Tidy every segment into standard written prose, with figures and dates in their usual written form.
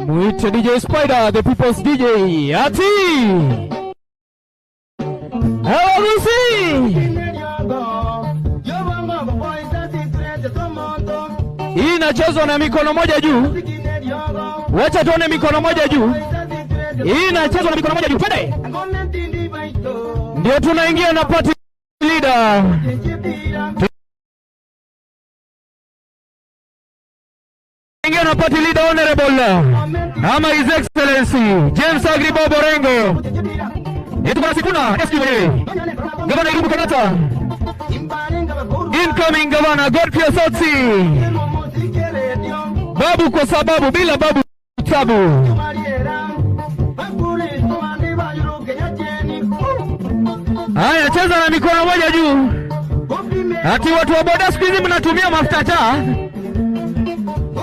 Mwite DJ Spider, the people's DJ. Ati! Hello, Lucy! Hii inachezwa na mikono moja juu. Wacha tuone mikono moja juu. Hii inachezwa na mikono moja juu. Twende! Ndio tunaingia na party leader. Tunaingia na party leader honorable ama His Excellency James Agribo Borengo. Yetu Sifuna SG mwenyewe. Gavana Irungu Kang'ata. Incoming Governor Godfrey Osotsi. Babu kwa sababu bila babu tabu. Haya, cheza na mikono moja juu. Ati watu wa boda siku hizi mnatumia mafuta taa.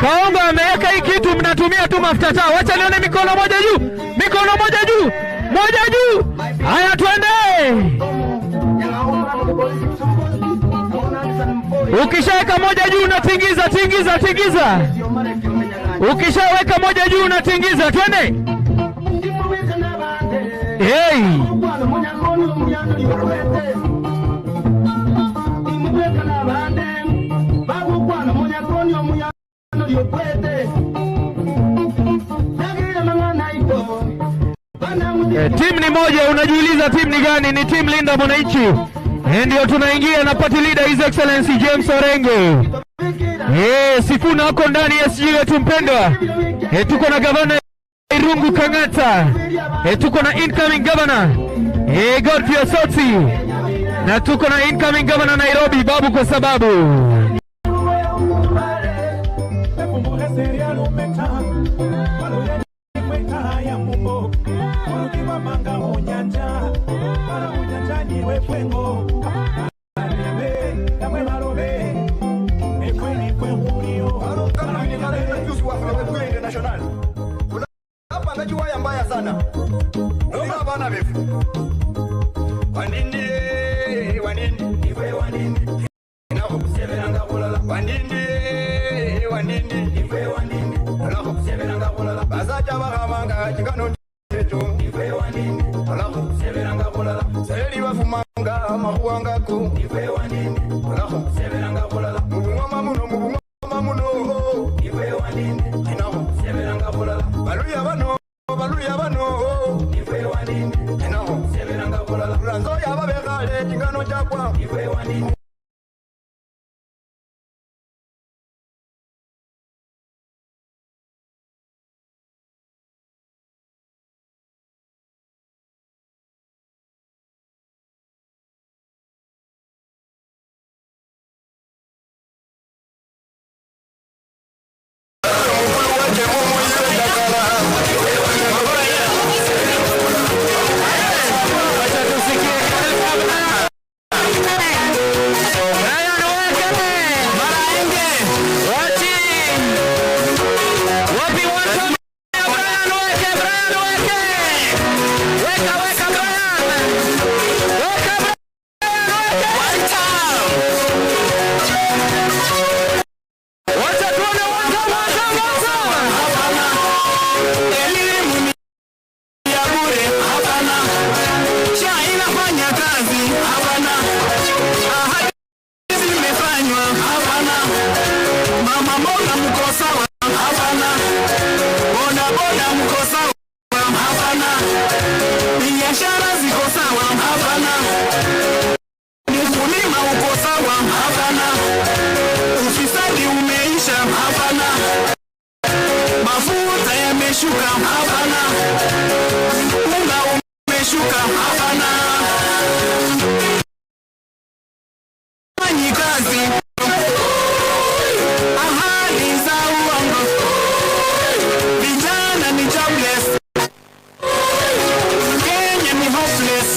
Kaongo ameweka hii kitu, mnatumia tu mafuta taa. Wacha nione mikono moja juu. Mikono moja juu. Moja juu. Haya, twende. Ukishaweka moja juu unatingiza, tingiza, tingiza. Ukishaweka moja juu unatingiza, twende. Hey. Timu ni moja, unajiuliza timu ni gani? Ni timu Linda Mwananchi. Ndio tunaingia na party leader His Excellency James Orengo. Sifuna wako ndani SG wetu mpendwa. Tuko na Governor Irungu Kang'ata. Tuko na incoming governor Godfrey Osotsi. Na tuko na incoming governor Nairobi Babu kwa sababu. Hapana. Mama mboga mko sawa? Hapana. Boda boda mko sawa? Hapana. Biashara ziko sawa? Hapana. Mkulima uko sawa? Hapana. Ufisadi umeisha? Hapana. Mafuta yameshuka? Hapana. Unga umeshuka? Hapana. Fanyi kazi. Ahadi za uongo. Vijana ni jobless. Kenya ni hopeless.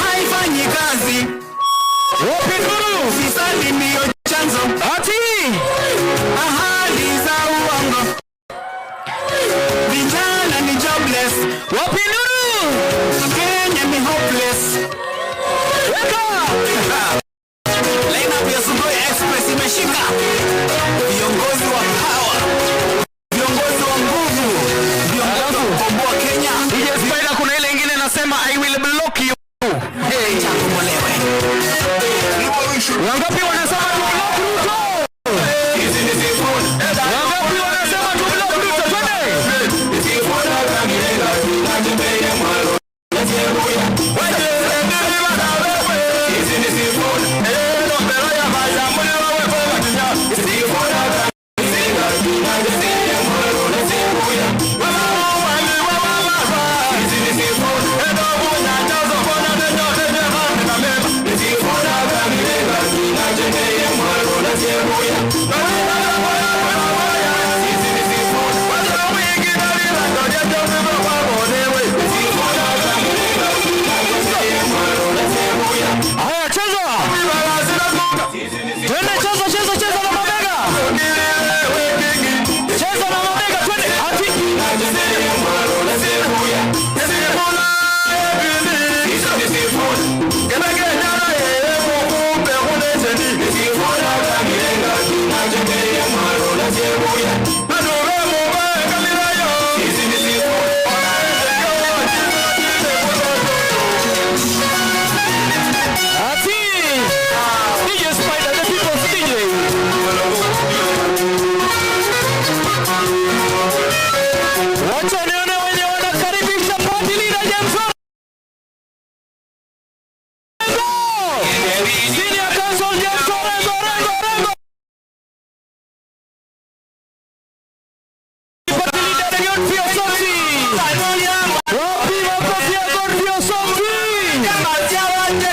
Haifanyi kazi. Wapi nduru? Ufisadi ndiyo chanzo. Ati. Ahadi za uongo. Vijana ni jobless. Wapi nduru? Kenya ni hopeless. Weka. Lineup ya Sugoi Express imeshika. Viongozi wa power, viongozi wa nguvu, viongozi wa kukomboa Kenya. DJ Spider, kuna ile ingine nasema, "I will block you." Hey. Kombolewe. Wangapi wanasema tu block Ruto? Wangapi wanasema tu block Ruto? Twende. Haya, cheza. Twende, cheza, cheza, cheza na mabega. Cheza na mabega, twende. Ati. Ati. DJ Spider, the people's DJ. Wacha nione wenye wanakaribisha party leader James Orengo. Senior Counsel James Orengo, Orengo, Orengo. Party leader Godfrey Osotsi. Wapi makofi ya Godfrey Osotsi?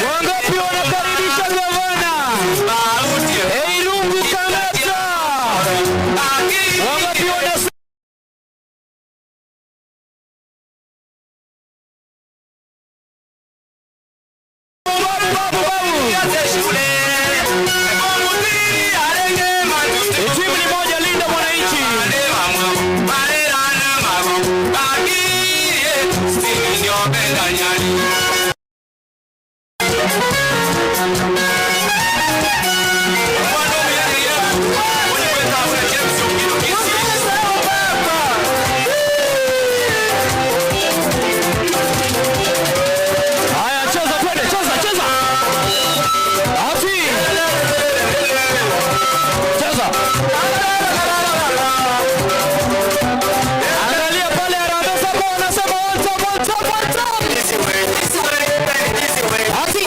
Wangapi wanakaribisha gavana Irungu Kang'ata? Wangapi wana babu babu babu? Timu ni moja, Linda Mwananchi. Haya, cheza, twende, cheza, cheza. Ati. Cheza. Angalia pale Harambee Sacco wanasema one time, one time, one time. Ati.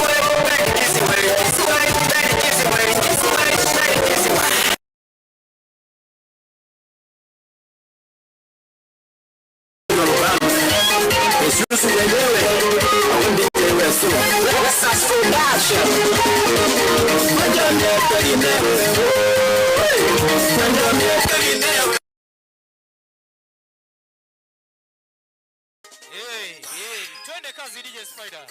Hey, hey, twende kazi, DJ Spider.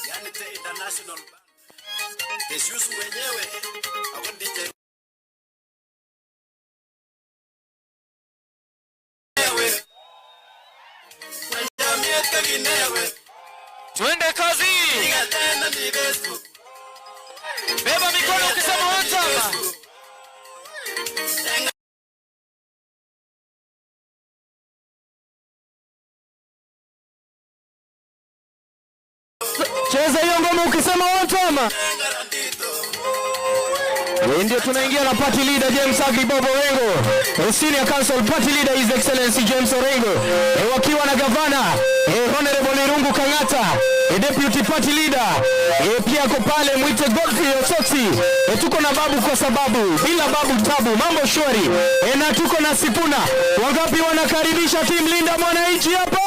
Yani the international band. Jesus wenyewe ako DJ wewe. Twende kazi. Beba mikono ukisema one time. Cheza hiyo ngoma ukisema one time. Ndio tunaingia na party leader James Agri Bob Orengo. Senior Council Party Leader His Excellency James Orengo. Wakiwa na gavana Honorable Irungu Kang'ata, Deputy Party Leader pia ako pale mwite Godfrey Osotsi. Tuko na babu kwa sababu bila babu tabu, mambo shwari. Na tuko na Sifuna. Wangapi wanakaribisha team Linda Mwananchi hapa?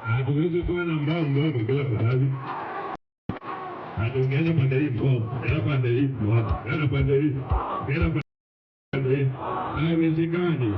Hatuwezi kuwa na mbango hapo kila pahali. Hatuongeza pande hii mkono, tena pande hii mkono, tena pande hii, tena pande hii. Haiwezekani.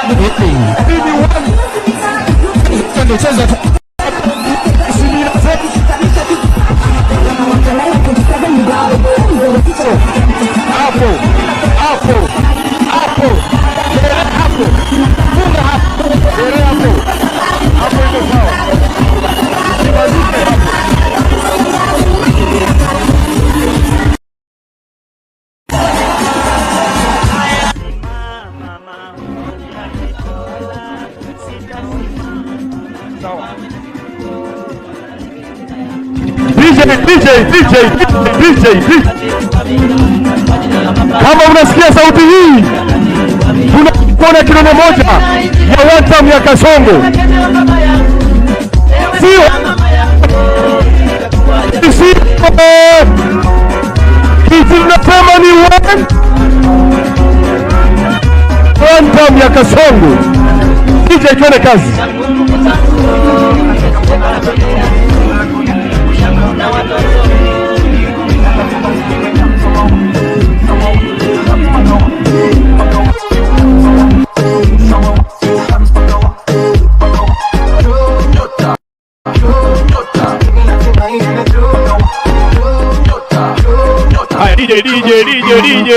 Ni one. Twende, cheza. Hapo hapo hapo hapo, funga hapo, hapo hapo, iko sawa. Usimalize hapo. Sawa. DJ, DJ, DJ, DJ, DJ. Kama unasikia sauti hii, tunakuwa kidole moja ya one time ya Kasongo, sio sio, kitu tunasema ni one time ya Kasongo. DJ, twende kazi. Haya, DJ, DJ, DJ, DJ.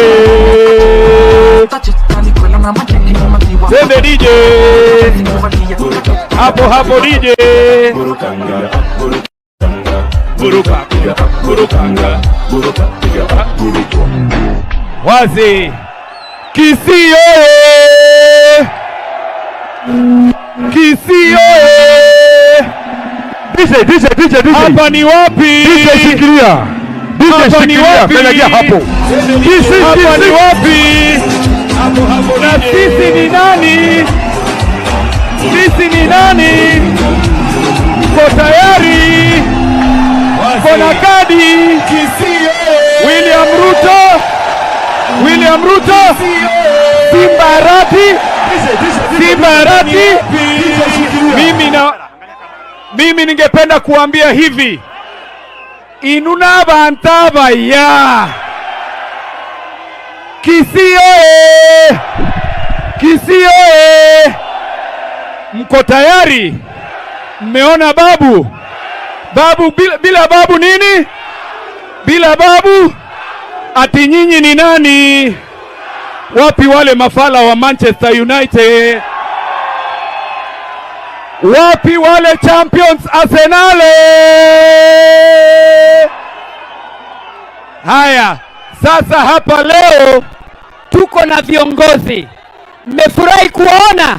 Twende, DJ. Hapo hapo, DJ. Buruka, burukanga. Wazi. Kisii oye! Kisii oye! DJ, DJ, DJ, DJ. Hapa ni wapi? DJ, shikilia. DJ, Hapa ni shikilia. wapi? Kanyagia hapo. Kisii, Hapa ni Kisii. wapi? Na sisi ni nani? Sisi ni nani? Mko tayari? Mko na kadi? William Ruto, William Ruto, Simba Arati, Simba Arati. Mimi ningependa kuambia hivi, inuna bantabaya Kisii oye! Kisii oye! Mko tayari? Mmeona babu? Babu bila babu nini? Bila babu ati nyinyi ni nani? Wapi wale mafala wa Manchester United? Wapi wale champions Arsenal? Haya, sasa hapa leo Tuko na viongozi, mmefurahi kuwaona.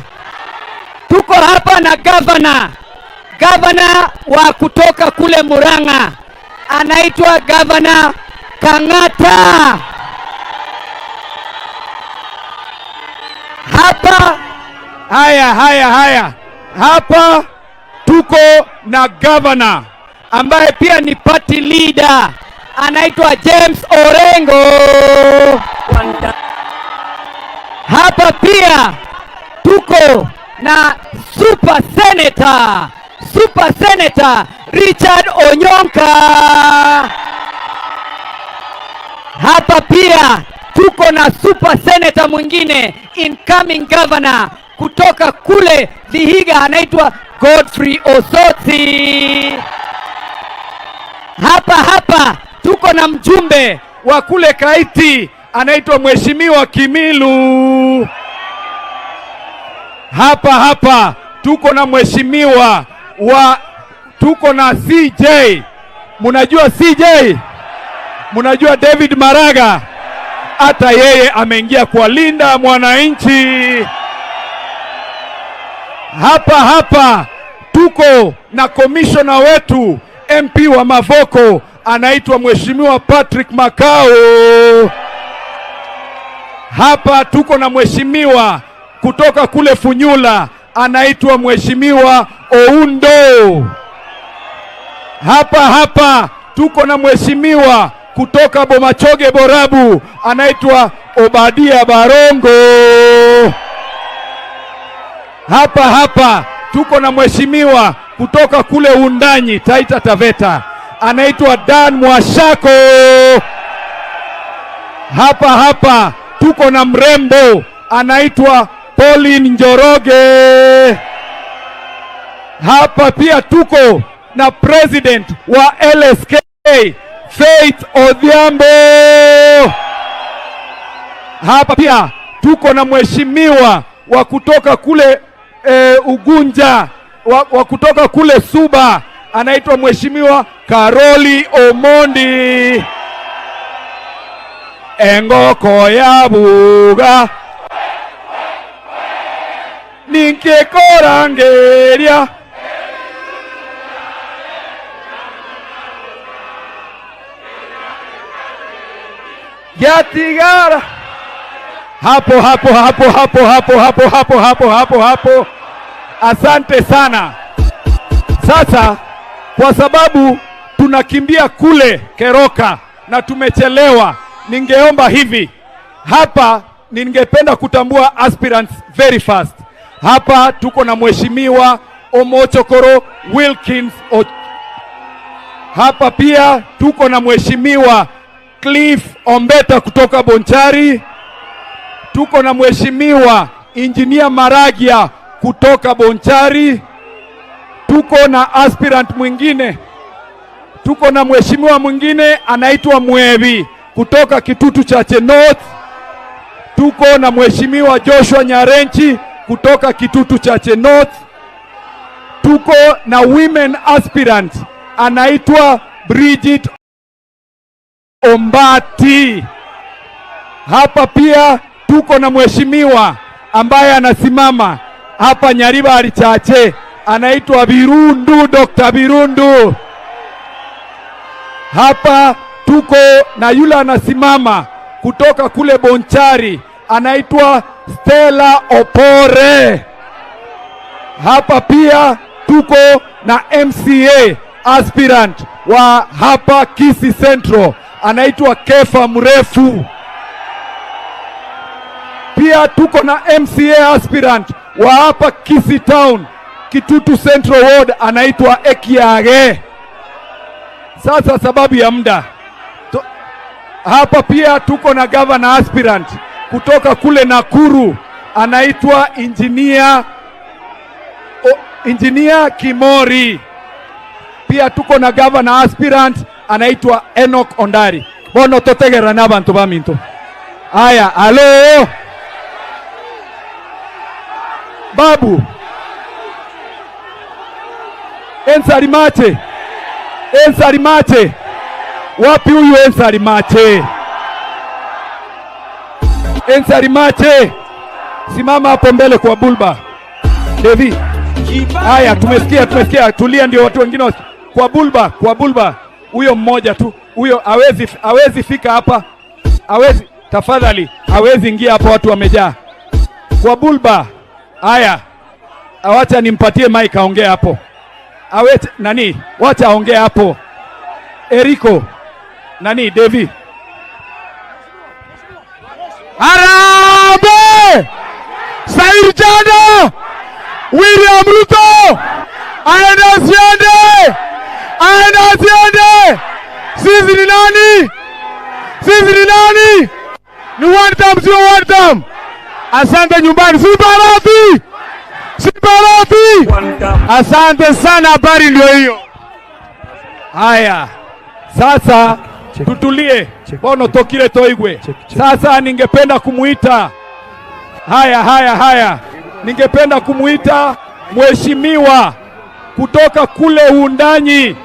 Tuko hapa na gavana, gavana wa kutoka kule Murang'a, anaitwa Gavana Kang'ata. Hapa Haya, haya, haya, hapa tuko na gavana ambaye pia ni party leader anaitwa James Orengo. Hapa pia tuko na super senator Richard Onyonka. Hapa pia tuko na super senator mwingine, incoming governor kutoka kule Vihiga, anaitwa Godfrey Osotsi. Hapa hapa tuko na mjumbe wa kule Kaiti, anaitwa Mheshimiwa Kimilu. Hapa hapa tuko na mheshimiwa wa, tuko na CJ. Munajua CJ? Munajua David Maraga? Hata yeye ameingia kwa Linda Mwananchi. Hapa hapa tuko na komishona wetu, MP wa Mavoko, anaitwa Mheshimiwa Patrick Makau. Hapa tuko na mheshimiwa kutoka kule Funyula, anaitwa Mheshimiwa Oundo. Hapa hapa tuko na mheshimiwa kutoka Bomachoge Borabu, anaitwa Obadia Barongo. Hapa hapa tuko na mheshimiwa kutoka kule Wundanyi, Taita Taveta, anaitwa Dan Mwashako. Hapa hapa tuko na mrembo anaitwa Pauline Njoroge. Hapa pia tuko na president wa LSK Faith Odhiambo. Hapa pia tuko na mheshimiwa wa kutoka kule Ugunja wa kutoka kule Suba, anaitwa Mheshimiwa Karoli Omondi. Engoko ya buga ninkikorangeria. Yatigara. Hapo hapo hapo hapo hapo hapo hapo hapo hapo hapo. Asante sana. Sasa kwa sababu tunakimbia kule Keroka na tumechelewa, ningeomba hivi hapa, ningependa kutambua aspirants very fast. Hapa tuko na Mheshimiwa Omochokoro Wilkins o. Hapa pia tuko na Mheshimiwa Cliff Ombeta kutoka Bonchari. Tuko na Mheshimiwa Engineer Maragia kutoka Bonchari. Tuko na aspirant mwingine, tuko na mheshimiwa mwingine anaitwa Mwevi kutoka Kitutu Chache North. Tuko na Mheshimiwa Joshua Nyarenchi kutoka Kitutu Chache North. Tuko na women aspirant anaitwa Bridget Ombati. Hapa pia tuko na mheshimiwa ambaye anasimama hapa Nyaribari Chache anaitwa Birundu, Dr. Birundu. Hapa tuko na yule anasimama kutoka kule Bonchari anaitwa Stella Opore. Hapa pia tuko na MCA aspirant wa hapa Kisii Central anaitwa Kefa Mrefu. Pia tuko na MCA aspirant wa hapa Kisii Town Kitutu Central Ward anaitwa Ekiage. Sasa sababu ya muda hapa pia tuko na governor aspirant kutoka kule Nakuru anaitwa Engineer Kimori. Pia tuko na governor aspirant anaitwa Enoch Ondari. Bono totegera na bantu baminto. Aya, alo. Babu. Ensarimache. Ensarimache. Wapi huyu Ensarimache? Ensarimache. Simama hapo mbele kwa Bulba. Devi. Haya, tumesikia, tumesikia. Tulia ndio watu wengine kwa Bulba, kwa Bulba. Huyo mmoja tu. Huyo hawezi fika hapa. Hawezi, tafadhali, hawezi ingia hapa, watu wamejaa. Kwa Bulba. Haya. Awacha nimpatie mic aongee hapo. Awete, nani? Wacha aongee hapo. Eriko. Nani? Devi. Harambee! Sair Jana! William Ruto! Aende asiende! Aende asiende! Sisi ni nani? Sisi ni nani? Ni one term, sio one term. Asante nyumbani. Simba Simba! Asante sana, habari ndio hiyo. Haya. Sasa tutulie. Bono tokile toigwe. Sasa ningependa kumuita. Haya, haya, haya. Ningependa kumuita mheshimiwa kutoka kule Uundanyi.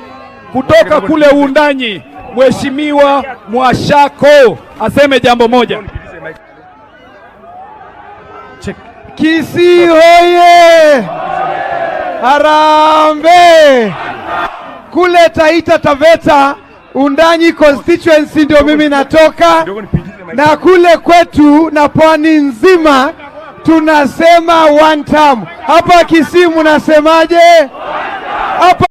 Kutoka kule Uundanyi, Mheshimiwa Mwashako aseme jambo moja. Kisii hoye! Harambee! Kule Taita Taveta Undanyi constituency ndio mimi natoka, na kule kwetu na pwani nzima tunasema one term. Hapa Kisii mnasemaje? Hapa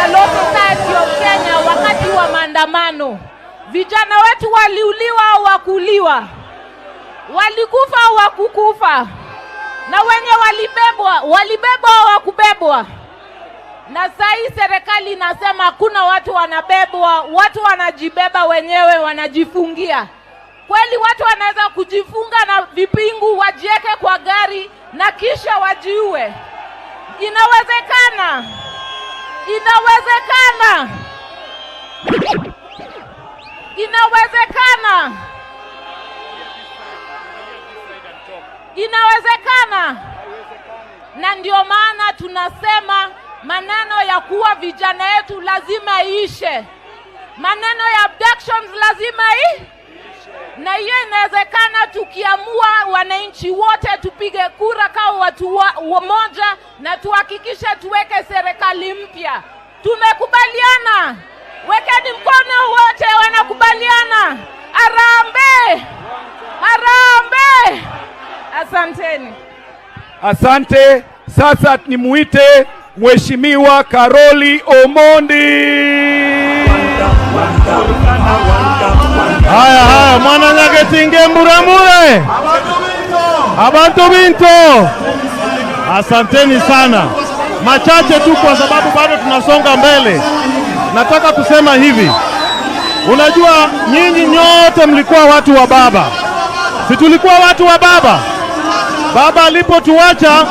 na Law Society of Kenya wakati wa maandamano. Vijana wetu waliuliwa au wakuuliwa? Walikufa au wakukufa? Na wenye walibebwa, walibebwa au wakubebwa? Na saa hii serikali inasema hakuna watu wanabebwa, watu wanajibeba wenyewe, wanajifungia. Kweli watu wanaweza kujifunga na vipingu, wajieke kwa gari na kisha wajiue? Inawezekana, inawezekana, inawezekana, inawezekana. Na ndio maana tunasema maneno ya kuwa vijana yetu lazima iishe, maneno ya abductions lazima na hiyo inawezekana tukiamua wananchi wote tupige kura kama watu wamoja na tuhakikishe tuweke serikali mpya. Tumekubaliana, wekeni mkono wote wanakubaliana. Harambee! Harambee! Asanteni. Asante. Sasa nimuite Mheshimiwa Karoli Omondi. Haya haya, mwana Nyagetinge mburamure abantu binto, asanteni sana. Machache tu kwa sababu bado tunasonga mbele. Nataka kusema hivi, unajua nyinyi nyote mlikuwa watu wa baba, si tulikuwa watu wa baba? Baba alipotuacha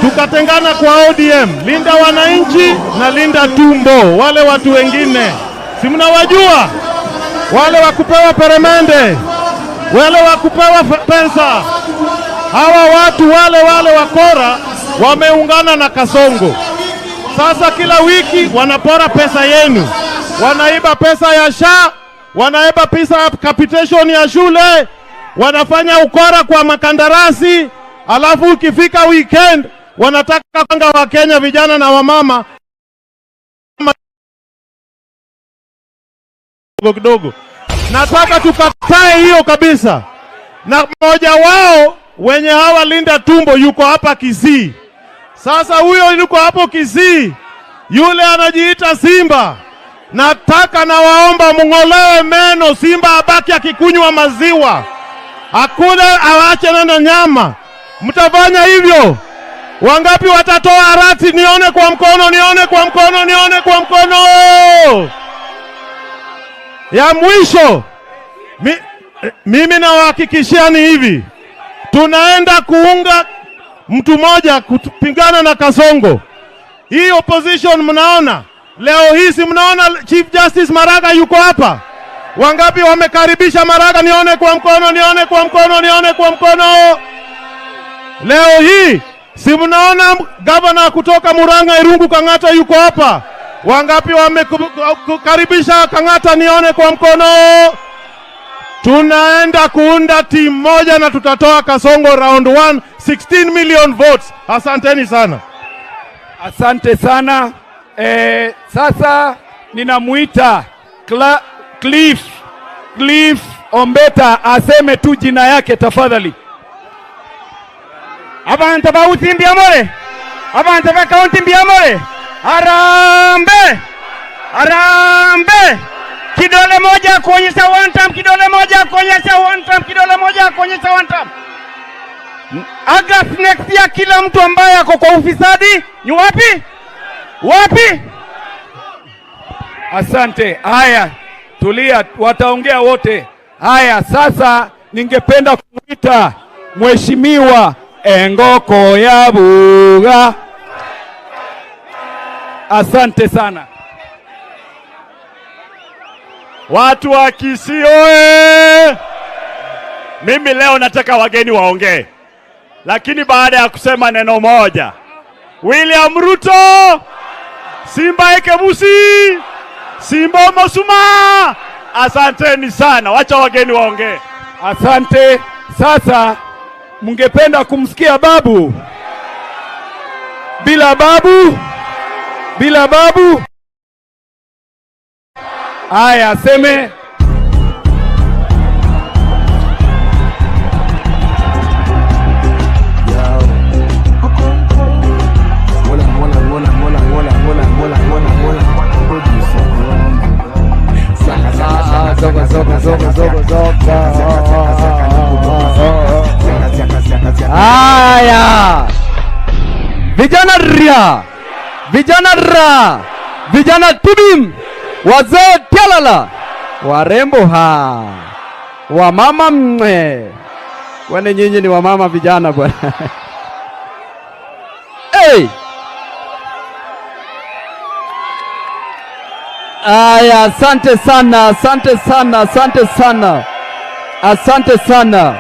tukatengana kwa ODM, linda wananchi na linda tumbo. Wale watu wengine si mnawajua, wale wa kupewa peremende, wale wa kupewa pesa. Hawa watu wale wale wakora wameungana na Kasongo. Sasa kila wiki wanapora pesa yenu, wanaiba pesa ya SHA, wanaiba pesa ya capitation ya shule, wanafanya ukora kwa makandarasi, alafu ukifika weekend wanataka panga Wakenya vijana na wamama kidogo kidogo. Nataka tukatae hiyo kabisa. Na mmoja wao wenye hawa linda tumbo yuko hapa Kisii. Sasa huyo yuko hapo Kisii, yule anajiita Simba. Nataka nawaomba mng'olewe meno, Simba abaki akikunywa maziwa, akule awache neno nyama. Mtafanya hivyo? Wangapi watatoa harati? Nione kwa mkono, nione kwa mkono, nione kwa mkono. Ya mwisho, mimi nawahakikishia ni hivi, tunaenda kuunga mtu mmoja kupingana na Kasongo. Hii opposition mnaona leo hii, si mnaona Chief Justice Maraga yuko hapa? Wangapi wamekaribisha Maraga? Nione kwa mkono, nione kwa mkono, nione kwa mkono. Leo hii si mnaona gavana kutoka Murang'a Irungu Kang'ata yuko hapa? Wangapi wamekaribisha Kang'ata? Nione kwa mkono. Tunaenda kuunda timu moja na tutatoa Kasongo round 1, 16 million votes. Asanteni sana. Asante sana. Sasa ninamuita Cliff Ombeta aseme tu jina yake tafadhali. Abantu bawuti mbiamore, abantu ba kaunti mbiamore, harambee, harambee. Kidole moja kuonyesha one time, kidole moja kuonyesha one time, kidole moja kuonyesha one time. August next year, kila mtu ambaye ako kwa ufisadi ni wapi? Wapi? Asante. Haya, tulia, wataongea wote. Haya, sasa ningependa kuita Mheshimiwa Engoko ya Buga. Asante sana. Watu wa Kisii oye! Mimi leo nataka wageni waongee, lakini baada ya kusema neno moja, William Ruto, Simba Ekebusi, Simba Mosuma, asanteni sana. Wacha wageni waongee. Asante. Sasa mngependa kumsikia babu? Bila babu? Bila babu? Haya, aseme. ria, vijana ra, vijana tibim, wazee tialala, warembo ha, wamama mwe. Kwani nyinyi ni wamama vijana bwana? Hey! Aya, asante sana, asante sana, asante sana, asante sana,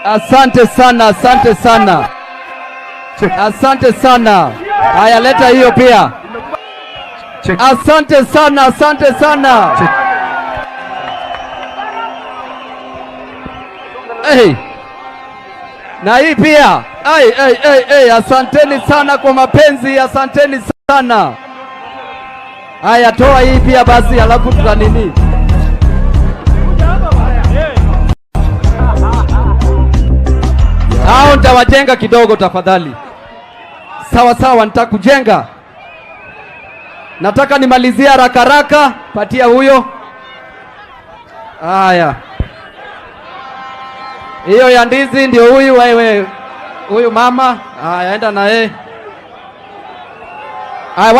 asante sana, asante sana, asante sana. Haya, leta hiyo pia. Asante sana, asante sana. Hey. Na hii pia. Hey, hey, hey, hey. Asanteni sana kwa mapenzi, asanteni sana. Haya, toa hii pia basi, alafu tuta nini? Hao nitawajenga kidogo tafadhali. Sawa sawa, nitakujenga. Nataka nimalizie haraka haraka, patia huyo. Haya. Hiyo ya ndizi ndio huyu wewe. Huyu mama, haya enda na yeye. Haya,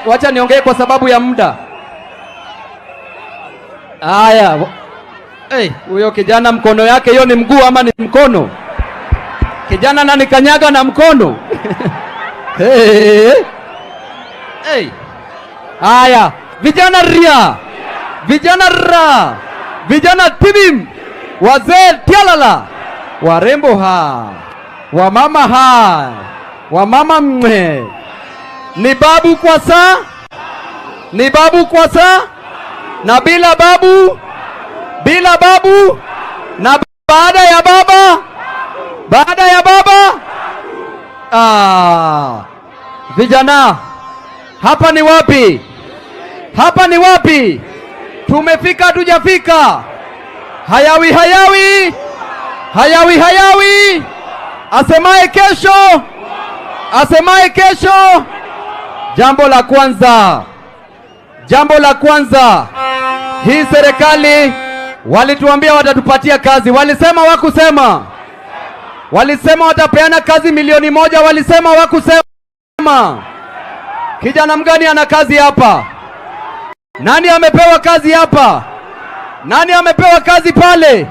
wacha niongee kwa sababu ya muda. Haya. Hey, huyo kijana mkono yake hiyo ni mguu ama ni mkono? Kijana nanikanyaga na mkono. Hey. Hey. Haya, vijana ria, vijana ra, vijana tibim, wazee tialala, warembo ha, wamama ha, wamama mwe. Ni babu kwa saa, ni babu kwa saa, na bila babu, bila babu, na baada ya baba, baada ya baba. Ah, vijana, hapa ni wapi? Hapa ni wapi? Tumefika hatujafika? Hayawi hayawi, hayawi hayawi. Asemaye kesho, asemaye kesho. Jambo la kwanza, jambo la kwanza, hii serikali walituambia watatupatia kazi. Walisema wakusema? Walisema watapeana kazi 1,000,000. Walisema wakusema? Kijana mgani ana kazi hapa? Nani amepewa kazi hapa? Nani amepewa kazi pale?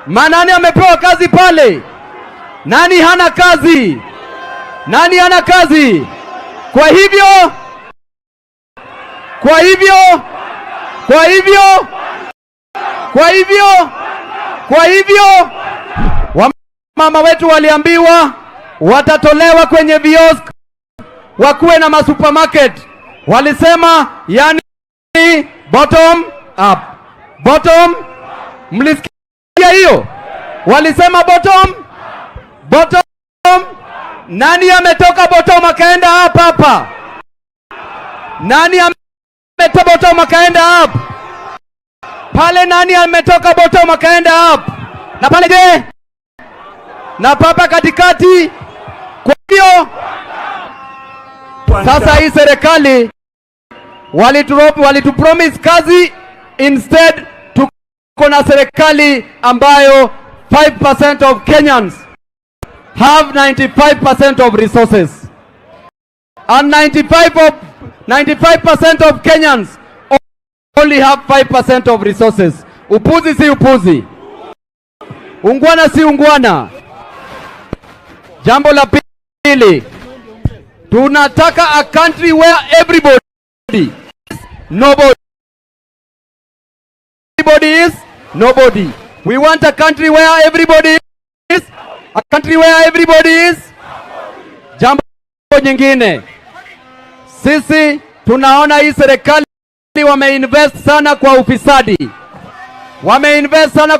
Nani amepewa kazi pale? Nani hana kazi? Nani hana kazi? Kwa hivyo, kwa hivyo, kwa hivyo, kwa hivyo, kwa hivyo, wamama wetu waliambiwa watatolewa kwenye viosk wakuwe na masupermarket. Walisema yani bottom up, bottom. Mlisikia hiyo? Walisema bottom, bottom. Nani ametoka bottom akaenda up hapa? Nani ametoka bottom akaenda up? Pale nani ametoka bottom akaenda up? Na pale je? Na papa katikati. Kwa hiyo sasa hii serikali walitupromise kazi, instead tuko na serikali ambayo 5% of Kenyans have 95% of resources, and 95% of Kenyans only have 5% of resources. Upuzi si upuzi, ungwana si ungwana. Jambo la pili, tunataka a country where everybody is nobody. Everybody is nobody. We want a country where everybody is, a country where everybody is. Jambo nyingine, sisi tunaona hii serikali wameinvest sana kwa ufisadi. Wameinvest sana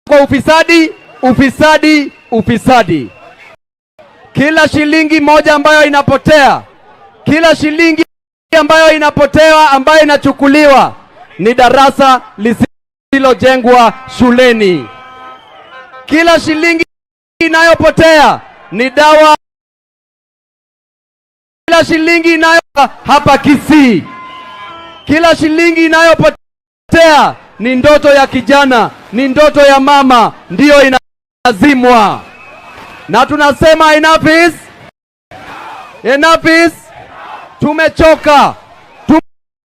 kwa ufisadi, ufisadi, ufisadi. Kila shilingi moja ambayo inapotea, kila shilingi ambayo inapotea, ambayo inachukuliwa ni darasa lisilojengwa shuleni. Kila shilingi inayopotea ni dawa. Kila shilingi inayo hapa Kisii, kila shilingi inayopotea ni ndoto ya kijana, ni ndoto ya mama, ndiyo inazimwa. Na tunasema enough is Enough is, tumechoka.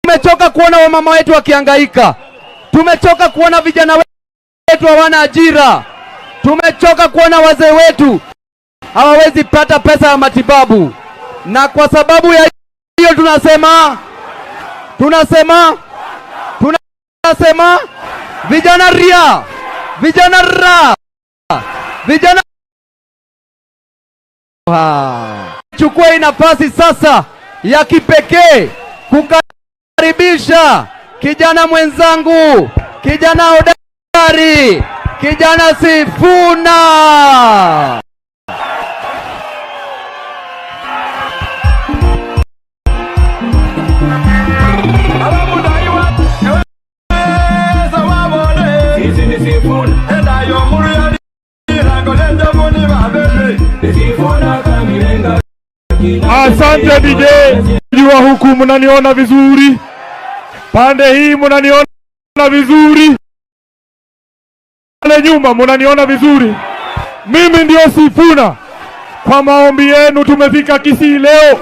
Tumechoka kuona wamama wetu wakihangaika. Tumechoka kuona vijana wetu hawana ajira. Tumechoka kuona wazee wetu hawawezi pata pesa ya matibabu, na kwa sababu ya hiyo tunasema vijana ria, vijana ra, vijana. Chukua hii nafasi sasa ya kipekee kukaribisha kijana mwenzangu, kijana hodari, kijana Sifuna. Asante DJ. Jua huku mnaniona vizuri, pande hii mnaniona vizuri, pale nyuma mnaniona vizuri. Mimi ndio Sifuna. Kwa maombi yenu tumefika Kisii leo.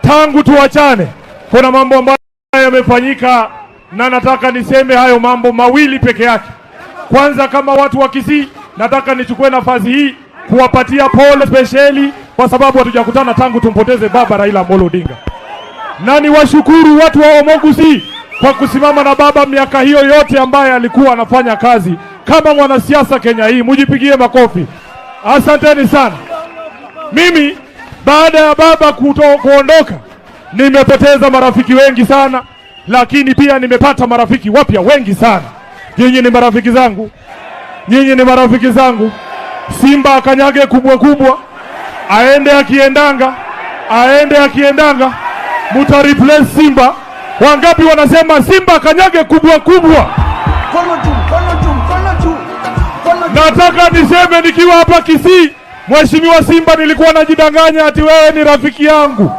Tangu tuachane, kuna mambo ambayo yamefanyika, na nataka niseme hayo mambo mawili peke yake. Kwanza, kama watu wa Kisii, nataka nichukue nafasi hii kuwapatia pole spesheli kwa sababu hatujakutana tangu tumpoteze baba Raila Amolo Odinga, na niwashukuru watu wa Omogusi kwa kusimama na baba miaka hiyo yote ambaye alikuwa anafanya kazi kama mwanasiasa Kenya hii. Mujipigie makofi, asanteni sana. Mimi baada ya baba kuondoka, nimepoteza marafiki wengi sana, lakini pia nimepata marafiki wapya wengi sana. Nyinyi ni marafiki zangu, nyinyi ni marafiki zangu. Simba akanyage kubwa kubwa, aende akiendanga, aende akiendanga, muta replace Simba. Wangapi wanasema Simba akanyage kubwa kubwa? Nataka niseme nikiwa hapa Kisii, Mheshimiwa Simba, nilikuwa najidanganya ati wewe ni rafiki yangu,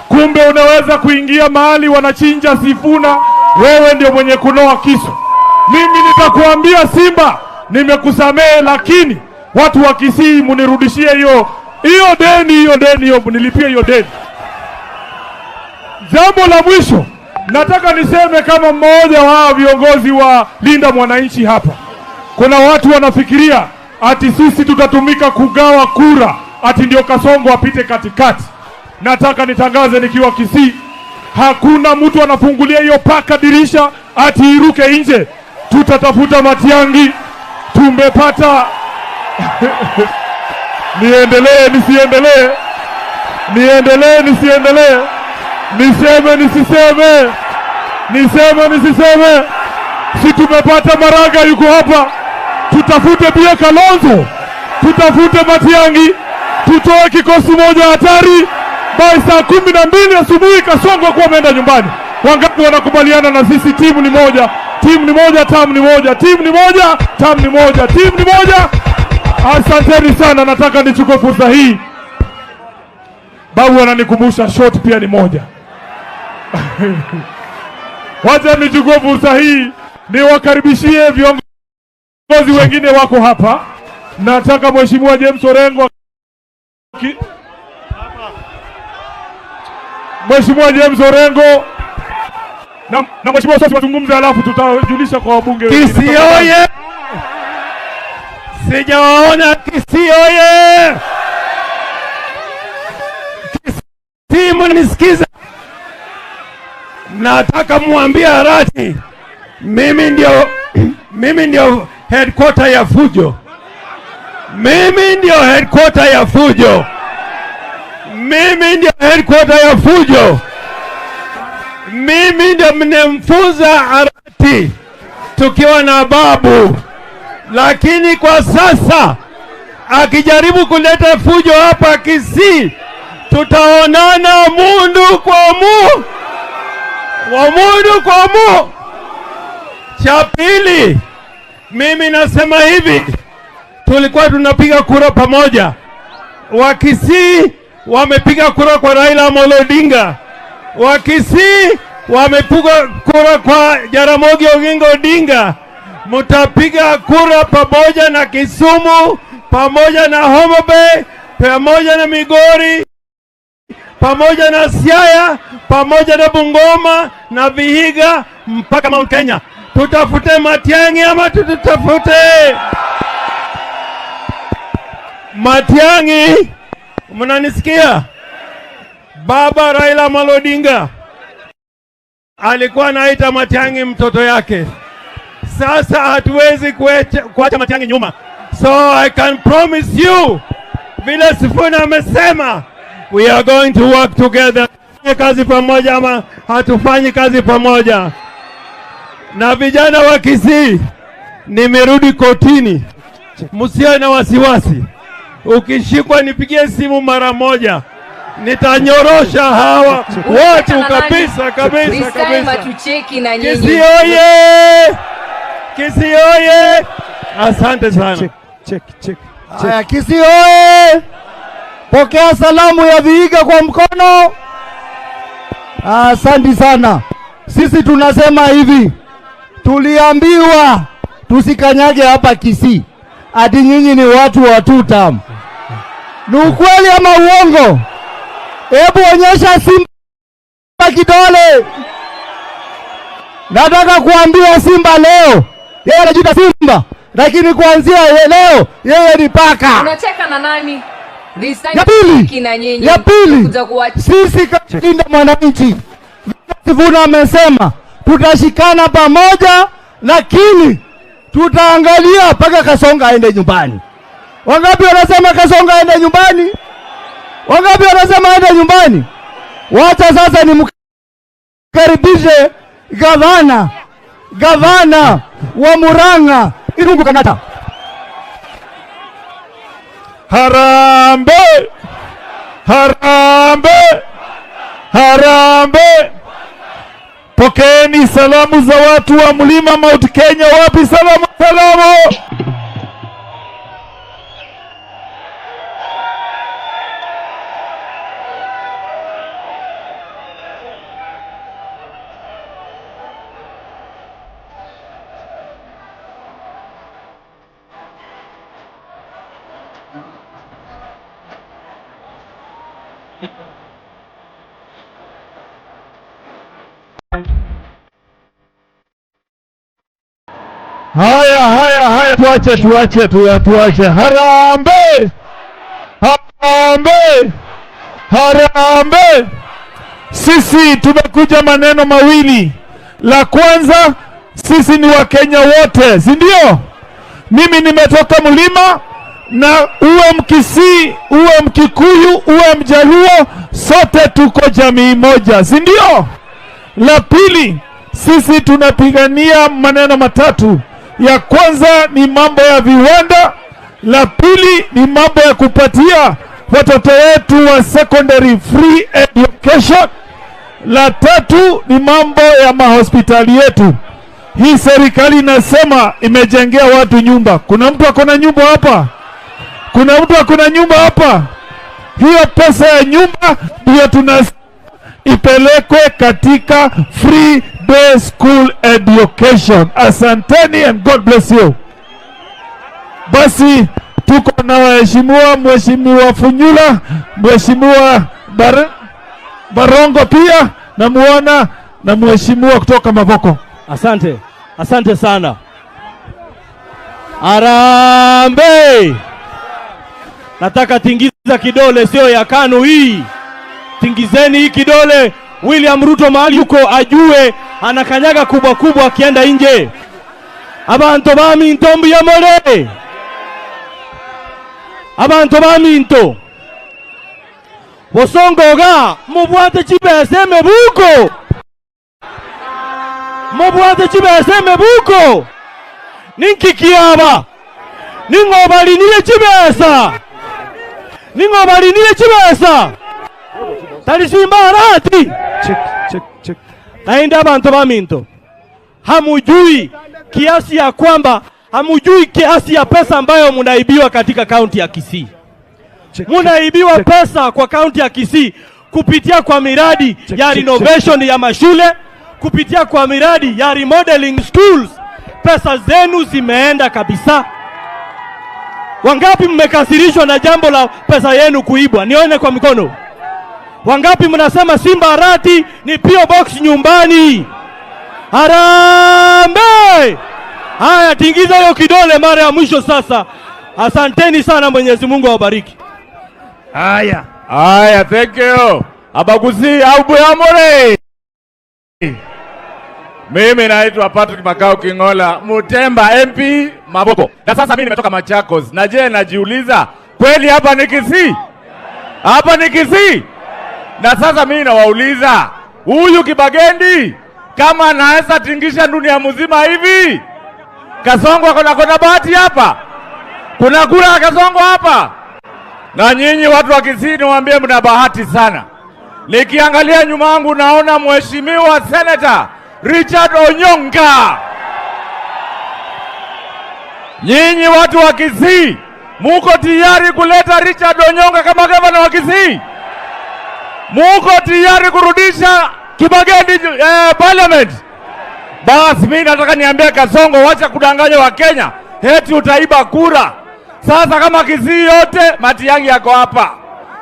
kumbe unaweza kuingia mahali wanachinja Sifuna, wewe ndio mwenye kunoa kisu. Mimi nitakuambia Simba, nimekusamehe, lakini watu wa Kisii munirudishie hiyo deni, hiyo deni, hiyo nilipie hiyo deni. Jambo la mwisho nataka niseme kama mmoja wa viongozi wa Linda Mwananchi hapa, kuna watu wanafikiria ati sisi tutatumika kugawa kura ati ndio Kasongo apite katikati. Nataka nitangaze nikiwa Kisii, hakuna mtu anafungulia hiyo paka dirisha ati iruke nje. Tutatafuta Matiangi, tumepata niendelee nisiendelee? Niendelee nisiendelee? Niseme nisiseme? Niseme nisiseme? Si tumepata Maraga yuko hapa, tutafute pia Kalonzo, tutafute Matiangi, tutoe kikosi moja hatari. By saa 12 asubuhi Kasongo kuwa ameenda nyumbani. Wangapi wanakubaliana na sisi? Timu ni moja, timu ni moja, tamu ni moja, timu ni moja, tamu ni moja, timu ni moja. Asanteni sana, nataka nichukue fursa hii. Babu ananikumbusha shot pia ni moja. Wacha nichukue fursa hii niwakaribishie viongozi wengine wako hapa. Nataka Mheshimiwa James Orengo Mheshimiwa James Orengo na Mheshimiwa Sossi wazungumze, alafu tutajulisha kwa wabunge wengine. Kisii oye! Sijawaona Kisii oye! Kisii mnisikiza? Nataka muambie Arati, mimi ndio headquarter ya fujo. Mimi ndio headquarter ya fujo. Mimi ndio headquarter ya fujo. Mimi ndio mnemfunza Arati tukiwa na babu, lakini kwa sasa akijaribu kuleta fujo hapa Kisii, tutaonana mundu kwa mu wa mundu kwa mu. Cha pili, mimi nasema hivi, tulikuwa tunapiga kura pamoja. Wakisii wamepiga kura kwa Raila Amolo Odinga, Wakisii wamepiga kura kwa Jaramogi Oginga Odinga. Mutapiga kura pamoja na Kisumu, pamoja na Homa Bay, pamoja na Migori, pamoja na Siaya, pamoja na Bungoma na Vihiga mpaka Mount Kenya. Tutafute Matiang'i ama tutafute Matiang'i? Mnanisikia? Baba Raila Amolo Odinga alikuwa anaita Matiang'i mtoto yake. Sasa hatuwezi kuacha Matiang'i nyuma. So I can promise you, vile Sifuna amesema, we are going to work together. Tufanye kazi pamoja ama hatufanyi kazi pamoja? Na vijana wa Kisii, nimerudi kotini, msiwe na wasiwasi. Ukishikwa nipigie simu mara moja, nitanyorosha hawa watu kabisa kabisa kabisa. Hatucheki na nyinyi. Kisii oye! Kisii oye! Asante sana. Check, check, check. Haya, Kisii oye! Pokea salamu ya Vihiga kwa mkono. Asante sana. Sisi tunasema hivi, tuliambiwa tusikanyage hapa Kisii, ati nyinyi ni watu wa two term. Ni ukweli ama uongo? Hebu onyesha Simba kidole. Nataka kuambia Simba leo, yeye anajiita Simba, lakini kuanzia leo yeye ni paka. Unacheka na nani? This time Ya pili, hatucheki na nyinyi. ya pili, Kuja kuwa- sisi kama Linda Mwananchi, Sifuna amesema tutashikana pamoja, lakini tutaangalia mpaka Kasonga aende nyumbani. Wangapi wanasema Kasonga aende nyumbani? Wangapi wanasema aende nyumbani? Wacha sasa nimkaribishe gavana wa Murang'a Irungu Kang'ata. Harambee! Harambee! Harambee! Pokeeni salamu za watu wa mlima Mount Kenya. Wapi salamu? Salamu! Haya, haya, haya, tuache, tuache, tuache. Harambee! Harambee! Harambee! Sisi tumekuja maneno mawili. La kwanza, sisi ni Wakenya wote, si ndio? Mimi nimetoka mlima, na uwe Mkisii, uwe Mkikuyu, uwe Mjaluo, sote tuko jamii moja, si ndio? La pili, sisi tunapigania maneno matatu. Ya kwanza ni mambo ya viwanda, la pili ni mambo ya kupatia watoto wetu wa secondary free education, la tatu ni mambo ya mahospitali yetu. Hii serikali inasema imejengea watu nyumba. Kuna mtu akona nyumba hapa? Kuna mtu akona nyumba hapa? Hiyo pesa ya nyumba ndio tuna ipelekwe katika free day school education. Asanteni and God bless you. Basi tuko na waheshimiwa, Mheshimiwa Funyula, Mheshimiwa Barongo pia namuona, na mheshimiwa kutoka Mavoko. Asante, asante sana. Harambee! Nataka tingiza kidole, sio ya KANU hii. Tingizeni hii kidole. William Ruto mahali yuko ajue anakanyaga kubwa kubwa akienda nje. Abantu baminto mbiyamore. Abantu baminto. Bosongoga mubwate chibese mebuko. Mubwate chibese mebuko. Ninki kiaba. Ningobalinile chibesa. Ningobalinile chibesa. Talisimba rati. Check, check, check. Naenda abantu baminto. Hamujui kiasi ya kwamba hamujui kiasi ya pesa ambayo mnaibiwa katika kaunti ya Kisii. Mnaibiwa pesa kwa kaunti ya Kisii kupitia kwa miradi ya renovation ya mashule, kupitia kwa miradi ya remodeling schools. Pesa zenu zimeenda kabisa. Wangapi mmekasirishwa na jambo la pesa yenu kuibwa? Nione kwa mikono. Wangapi mnasema Simba Arati ni P.O. Box nyumbani? Harambee! Haya, tingiza hiyo kidole mara ya mwisho sasa. Asanteni sana, Mwenyezi Mungu awabariki. Haya. Haya, thank you. Abaguzi au Buyamore. Mimi naitwa Patrick Makau Kingola, Mutemba MP Maboko. Na sasa mimi nimetoka Machakos. Na je, najiuliza kweli hapa ni Kisii? Hapa ni Kisii? Na sasa mimi nawauliza, huyu Kibagendi kama anaweza tingisha dunia mzima hivi, Kasongo kuna bahati hapa? Kuna kura ya Kasongo hapa? Na nyinyi watu wa Kisii niwaambie, mna bahati sana. Nikiangalia nyuma yangu naona Mheshimiwa Senator Richard Onyonka. Nyinyi watu wa Kisii muko tayari kuleta Richard Onyonka kama gavana wa Kisii? Muko tayari kurudisha Kibagendi parliament? Basi mimi nataka niambie Kasongo, wacha kudanganya wa Kenya eti utaiba kura. Sasa kama Kisii yote Matiang'i yako hapa,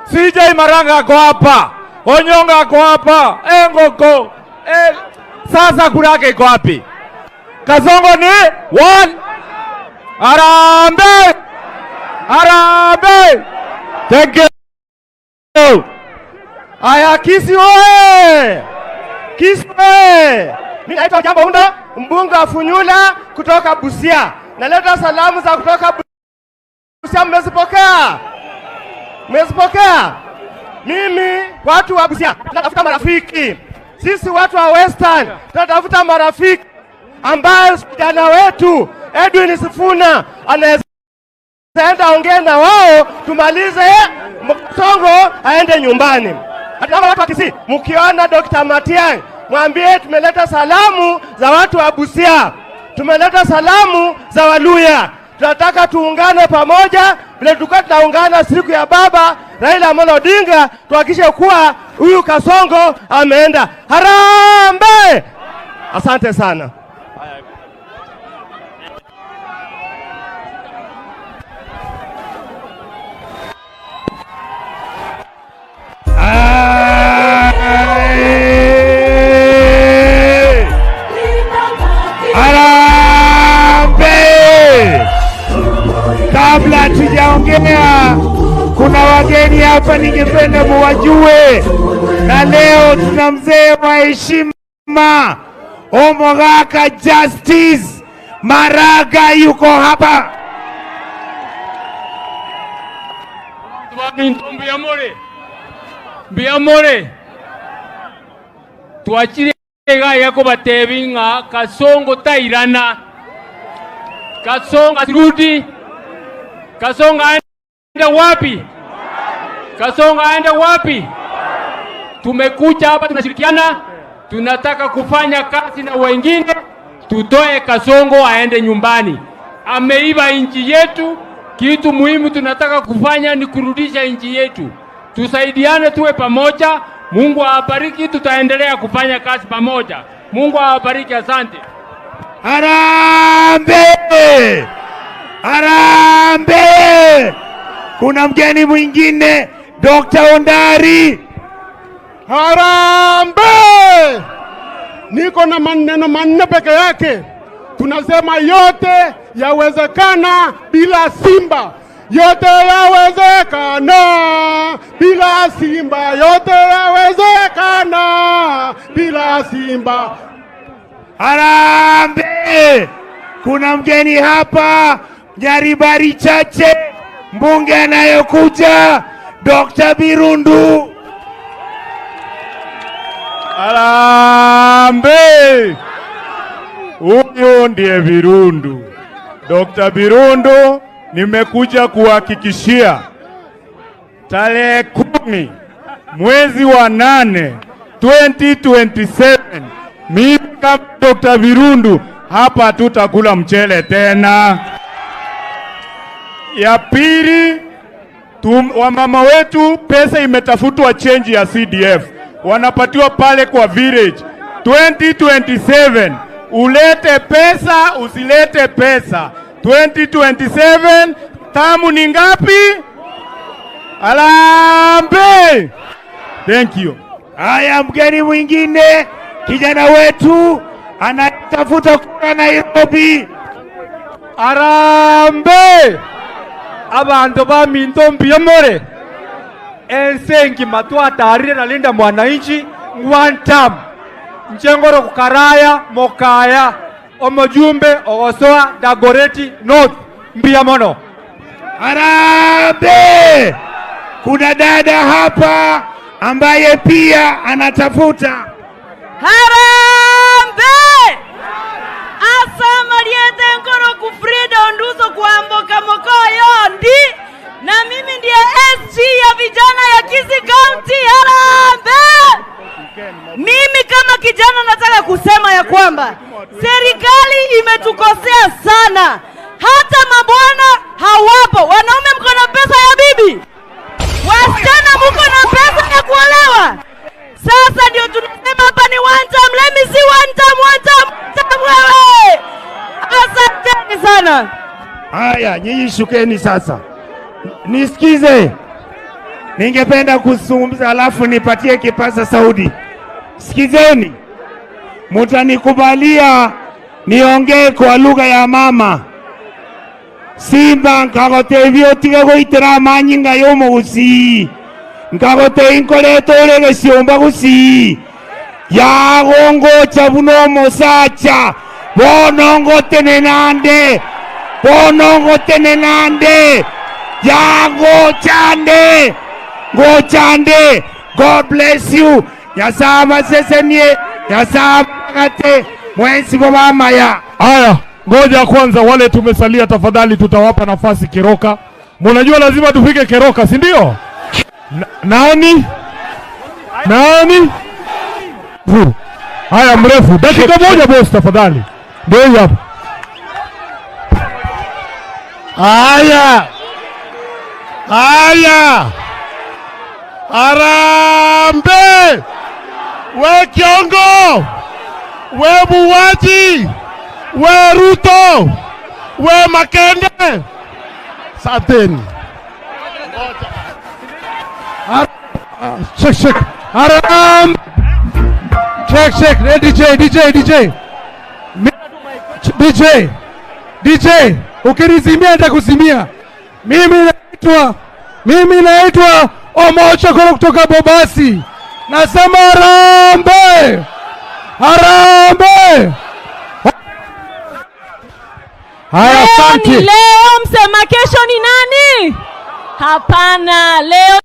CJ Maranga ako hapa, Onyonga ako hapa, Engoko sasa kura yake iko wapi? Kasongo ni one. Harambee! Harambee! Thank you. Aya, Kisii oye! Kisii oye! Mimi naitwa Jambo Unda, mbunge wa Funyula kutoka Busia. Naleta salamu za kutoka Busia, mmezipokea? Mmezipokea? Mimi watu wa Busia tunatafuta marafiki. Sisi watu wa Western tunatafuta marafiki ambaye kijana wetu Edwin Sifuna anaweza enda ongee na wao, tumalize Msongo aende nyumbani. Hata watu wa Kisii, mkiona Dr. Matiang'i mwambie tumeleta salamu za watu wa Busia, tumeleta salamu za Waluya. Tunataka tuungane pamoja vile tulikuwa tunaungana siku ya baba Raila Amolo Odinga, tuhakikishe kuwa huyu Kasongo ameenda. Harambee! Asante sana. Harambee! Kabla hatujaongea, kuna wageni hapa ningependa muwajue, na leo tuna mzee wa heshima Omogaka Justice Maraga yuko hapa. Mbiyamore twachire gaiga kubatebi ng'a Kasongo tairana, Kasongo asirudi. Kasongo aende wapi? Kasongo aende wapi? Tumekuja hapa tunashirikiana, tunataka kufanya kazi na wengine, tutoe Kasongo aende nyumbani. Ameiba nchi yetu. Kitu muhimu tunataka kufanya ni kurudisha nchi yetu. Tusaidiane, tuwe pamoja. Mungu awabariki, tutaendelea kufanya kazi pamoja. Mungu awabariki, asante. Harambee! Harambee! Kuna mgeni mwingine Dr. Ondari. Harambee! Niko na maneno manne peke yake. Tunasema yote yawezekana bila Simba. Yote yawezekana bila Simba. Yote yawezekana bila Simba. Harambee! Kuna mgeni hapa Nyaribari Chache, mbunge anayokuja Dr. Birundu. Harambee! Huyu ndiye Birundu. Dr. Birundu, nimekuja kuhakikishia tarehe 10 mwezi wa 8 2027, mimi kama Dr. Birundu hapa tutakula mchele tena. Ya pili, wamama wetu pesa imetafutwa change ya CDF wanapatiwa pale kwa village. 2027 ulete pesa usilete pesa, 2027 tamu ni ngapi? Harambee! Thank you. Haya, mgeni mwingine, kijana wetu anatafuta kura Nairobi. Arambe abantu ba minto mbiyomore ense engima twatarire na Linda Mwananchi one term nchengoro kukaraya mokaya omojumbe ogosoa Dagoretti North mbia mono. Arambe! Kuna dada hapa ambaye pia anatafuta. Harambe! Asamariete nkoro kufrida Onduso kuamboka mokoyo ndi na mimi ndiye SG ya vijana ya Kisii County. Harambe! Mimi kama kijana nataka kusema ya kwamba serikali imetukosea sana. Hata mabwana hawapo. Wanaume mko na pesa ya bibi, wasichana mko na pesa ya kuolewa. Sasa ndio tunasema hapa ni one time. Let me see one time, one time, one time wewe. Asanteni sana. Haya, nyinyi shukeni sasa, nisikize. Ningependa kuzungumza alafu nipatie kipaza sauti. Sikizeni, mutanikubalia niongee kwa lugha ya mama. Simba nkagotebia otige goitera amanyinga y'omogusii, nkagotebia nkorete ore gesiomba gusii, yagongocha buno omosacha bono ngotenenande, bono ngotenenande, yagochande ngochande. God bless you. Nyasaye abasesenie, Nyasaye abagate mwensi bobamaya. Haya, ngoja kwanza wale tumesalia tafadhali tutawapa nafasi Keroka. Mnajua lazima tufike Keroka, si ndio? Nani? Nani? Haya, mrefu. Dakika moja boss tafadhali. Ndio hiyo hapa. Haya. Haya. Arambe. We Kiongo. We Buwaji. We Ruto. We Makende. Asanteni. Check, check. Aram. Check, check. Hey, DJ, DJ, DJ. DJ. DJ. Ukinizimia nitakuzimia. Mimi naitwa Omocho Koro kutoka Bobasi. Nasema arambe. Arambe. Haya, asante. Leo ni leo, msema kesho ni nani? Hapana, leo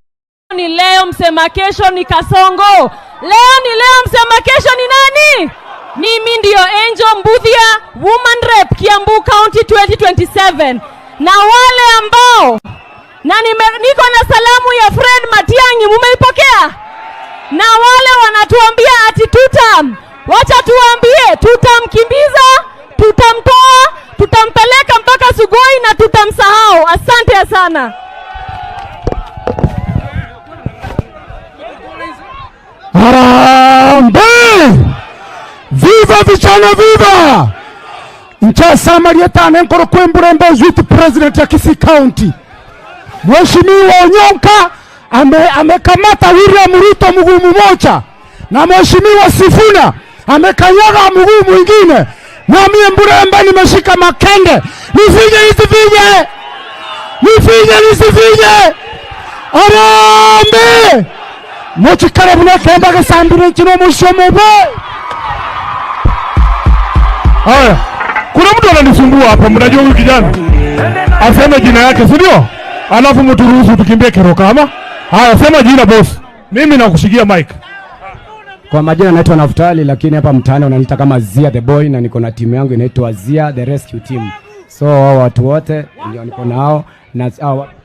ni leo, msema kesho ni Kasongo. Leo ni leo, msema kesho ni nani? Mimi ndio Angel Mbuthia, Woman Rep Kiambu County 2027. Na wale ambao na niko na salamu ya Fred Matiang'i, mumeipokea? Na wale wanatuambia ati tutam, wacha tuambie tutamkimbiza, tutamtoa, tutampeleka mpaka Sugoi na tutamsahau. Asante sana. Harambee! Viva vijana, viva! Nchasama lietane nkoro kwemburembe youth president ya Kisii County. Mheshimiwa Onyonka amekamata William Ruto mguu mmoja na Mheshimiwa Sifuna amekanyaga mguu mwingine. Mwamie Mburembe nimeshika makende. Nifinye nisifinye. Nifinye nisifinye. Harambee! Mochikare bunekemba gesambire kino mushomo. Haya, kuna mtu ananisumbua hapa, mnajua huyu kijana aseme jina yake, si ndio? Alafu mturuhusu tukimbie Keroka ama? Haya, sema jina boss. Mimi nakushikia mic. Kwa majina naitwa Naftali, lakini hapa mtaani wananiita kama Zia the Boy, na niko na timu yangu inaitwa Zia the Rescue Team. So hao watu wote ndio niko nao na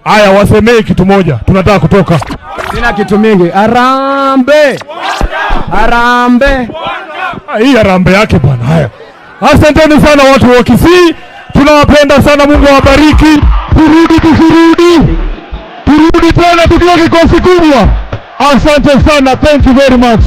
haya, wasemee kitu moja, tunataka kutoka. Sina kitu mingi. Arambe. Arambe. Hii arambe yake bwana. Haya. Asanteni sana watu wa Kisii. Tunawapenda sana, Mungu awabariki. Turudi tusirudi. Turudi tena tukiwa kikosi kubwa. Asante sana. Thank you very much.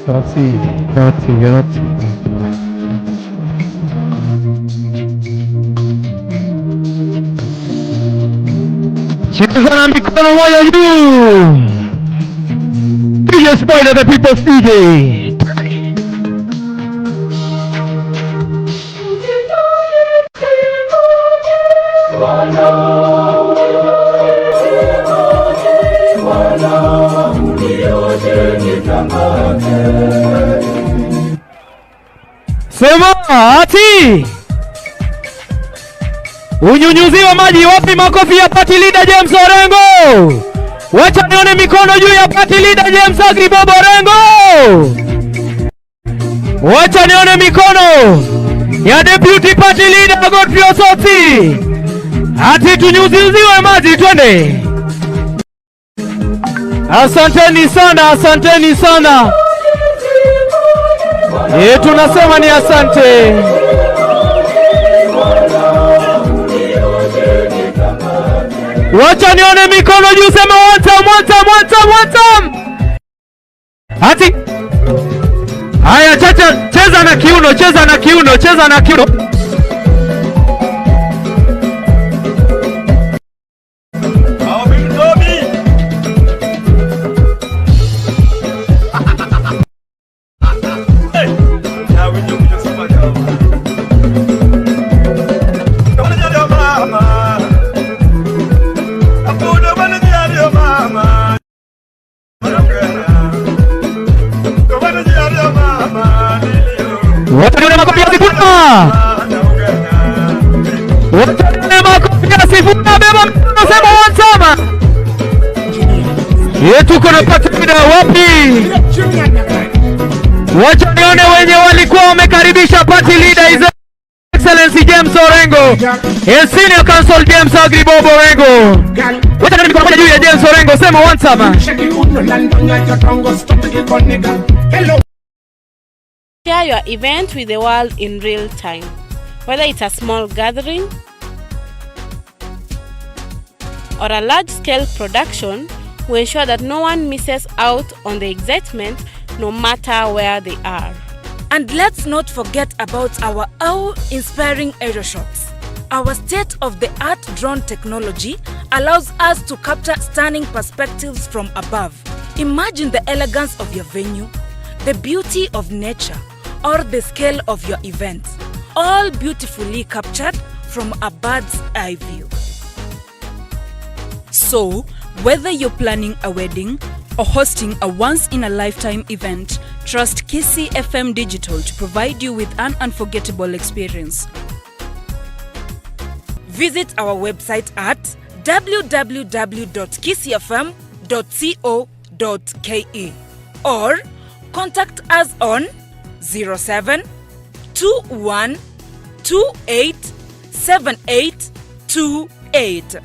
Grazie, grazie, grazie. Cheza na mikono moja juu. DJ Spider the People's DJ. Sema ati unyunyuziwa maji. Wapi makofi ya party leader James Orengo? Wacha nione mikono juu ya party leader James Agri Bob Orengo. Wacha nione mikono ya deputy party leader Godfrey Osotsi. Ati tunyunyuziwe maji, twende. Asanteni sana, asanteni sana. Tunasema ni asante. Wacha nione mikono juu, sema one time, one time, one time, one time. Ati haya, chacha, cheza na kiuno, cheza na kiuno, cheza na kiuno. Wacha nione makofi ya Sifuna. Wacha nione makofi ya Sifuna, beba mkono, sema one time. Tuko na party leader wapi? Wacha nione wenye walikuwa wamekaribisha party leader His Excellency James Orengo, His Senior Counsel James Agri Bob Orengo. Wacha nione mikono moja juu ya James Orengo, sema one time. Share your event with the world in real time. Whether it's a small gathering or a large scale production, we ensure that no one misses out on the excitement no matter where they are. And let's not forget about our awe-inspiring aerial shots. Our state-of-the-art drone technology allows us to capture stunning perspectives from above. Imagine the elegance of your venue, the beauty of nature, or the scale of your event, all beautifully captured from a bird's eye view. So, whether you're planning a wedding or hosting a once-in-a-lifetime event, trust Kisii FM Digital to provide you with an unforgettable experience. Visit our website at www.kisiifm.co.ke or contact us on 07 21 28 78 28.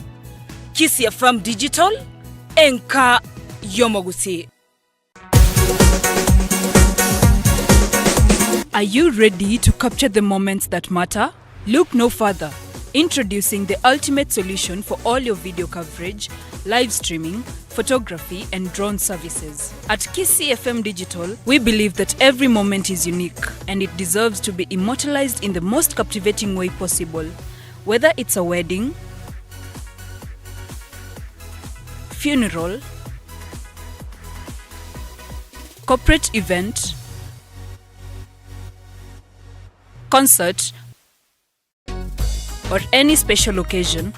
Kisii FM Digital, Enka Yomogusi. Are you ready to capture the moments that matter? Look no further. Introducing the ultimate solution for all your video coverage, live streaming, photography, and drone services. At Kisii FM Digital, we believe that every moment is unique and it deserves to be immortalized in the most captivating way possible. Whether it's a wedding, funeral, corporate event, concert, or any special occasion,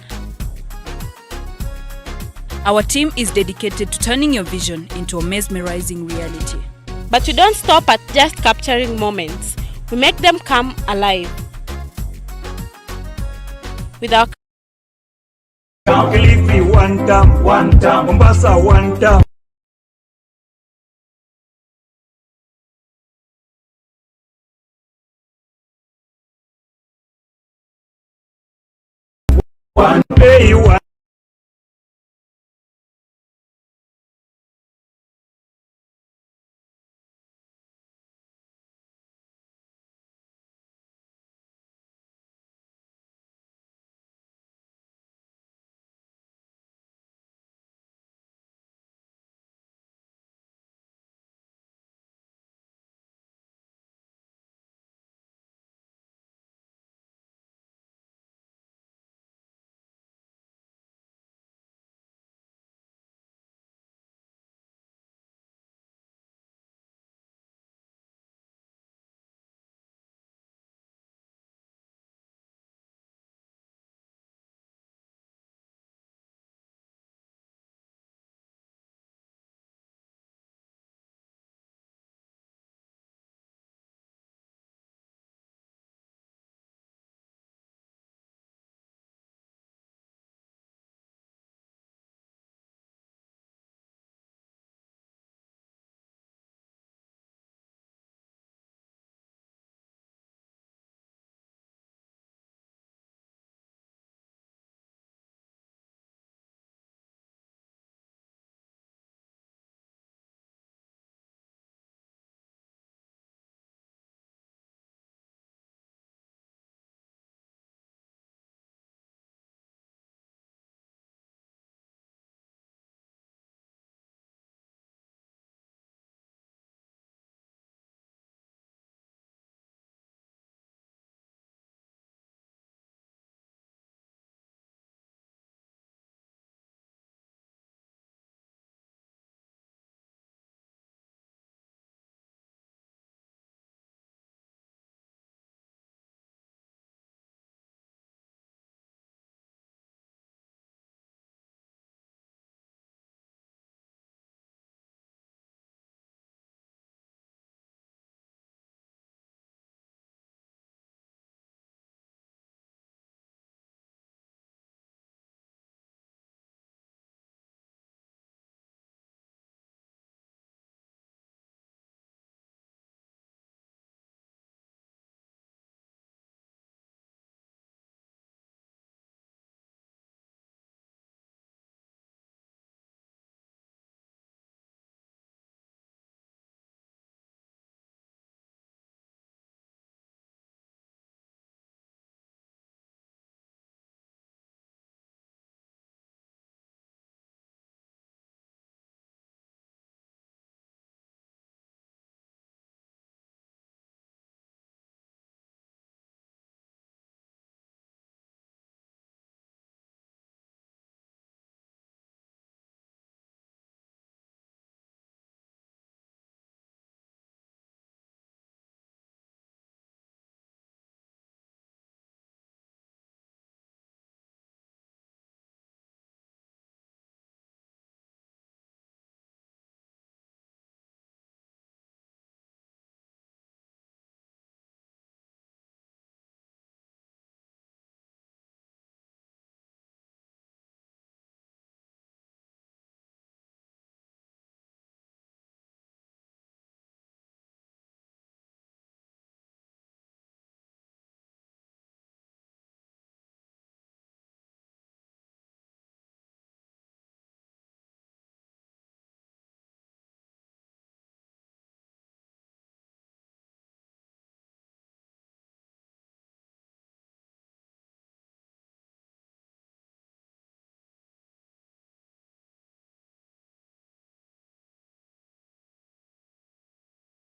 our team is dedicated to turning your vision into a mesmerizing reality. But we don't stop at just capturing moments. We make them come alive. With our Kilifi one time, one time, Mombasa one time. One pay one.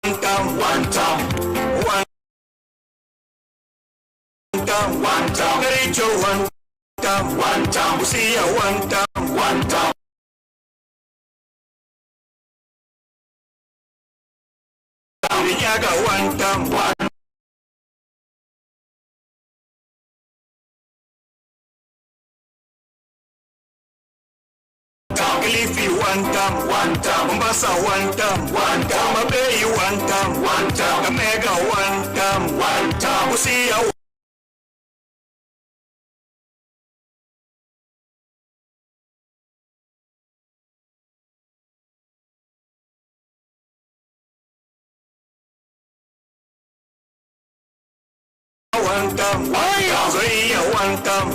One time, one time, one time, Kericho one time, one time, Busia one time, one time. Kirinyaga one time, one. Kilifi one time, one time, Mombasa one time, one time, Mabei one time, one time, Kakamega one time. Busia one time, Nzoia one time,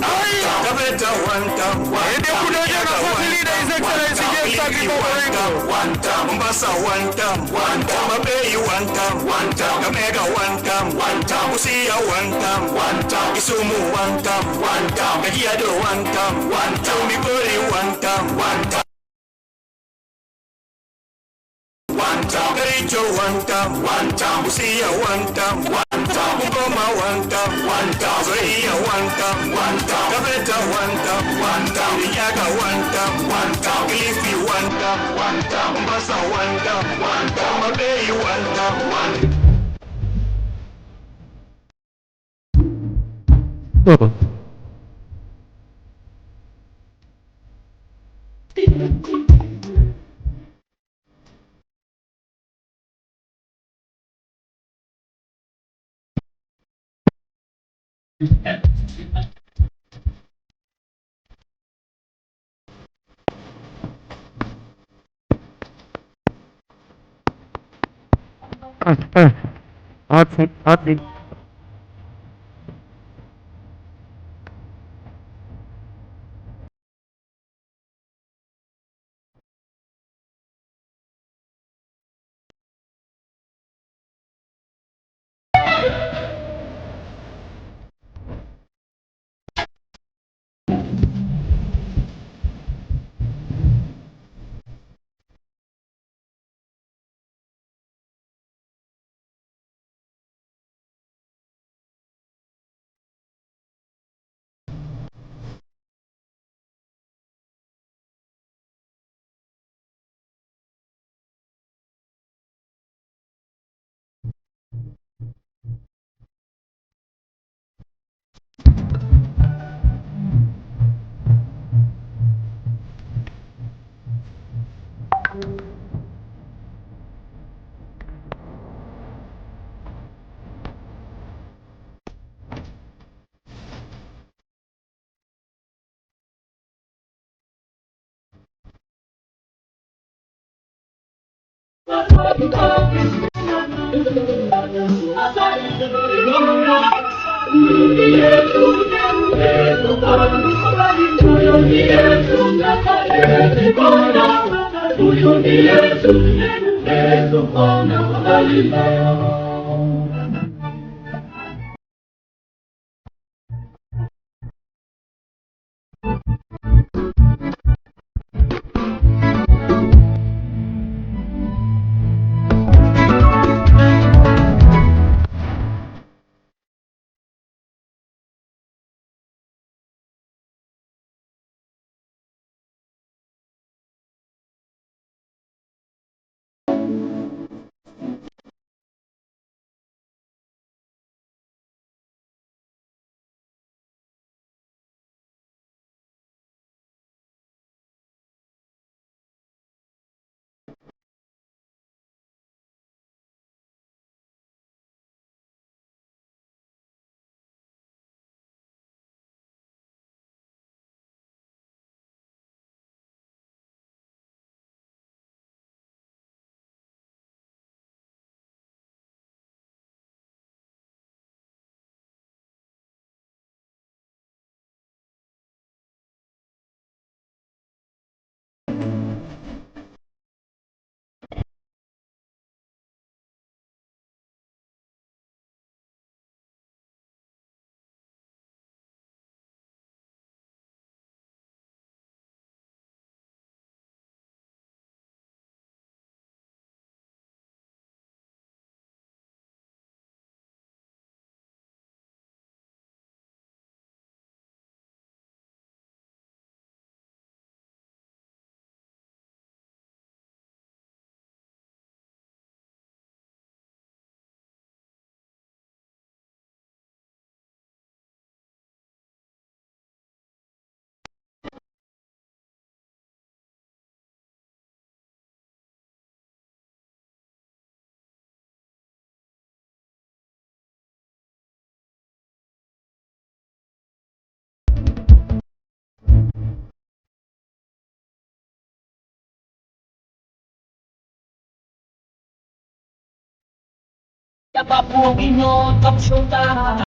Taveta one time, Ndio kunaja na party leader His Excellency James Aggrey Orengo. One time, Mombasa one time, one time, Mabei one time, one time, Kakamega one time, one time, Busia one time, one time, Kisumu one time, one time, Kajiado one time, one time, Migori one time, one time. One time, Kericho one time, one time, Busia one time, one time, Bungoma one time, one time, Nzoia one time, one time, Taveta one time, one time, Kirinyaga one time, one time, Kilifi one time, one time, Mombasa one time, one time, Mabei one time, one Babu Owino, top shoulder.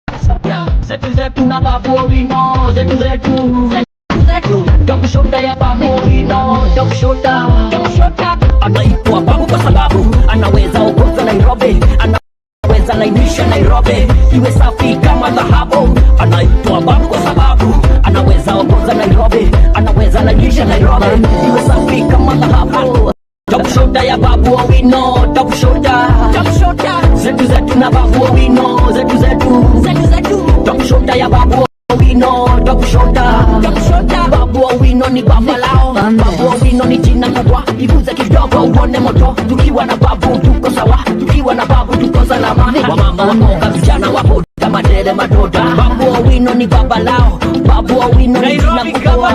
Zetu zetu na Babu Owino, zetu zetu, zetu zetu. Top shoulder ya Babu Owino, top shoulder, top shoulder. Anaitwa Babu kwa sababu anaweza ongoza Nairobi, anaweza lainisha Nairobi iwe safi kama dhahabu. Anaitwa Babu kwa sababu anaweza ongoza Nairobi, anaweza lainisha Nairobi iwe safi kama dhahabu. Top shoulder ya Babu Owino, top shoulder, top shoulder. Zetu zetu na Babu Owino, zetu zetu, zetu zetu. Top shoulder ya Babu Owino, top shoulder, top shoulder. Babu Owino ni baba lao, Babu Owino ni jina kubwa. Iguze kidogo uone moto. Tukiwa na Babu tuko sawa, tukiwa na Babu tuko salama. Wamama wakoga, vijana waboda, madere madoda. Babu Owino ni baba lao, Babu Owino ni jina kubwa.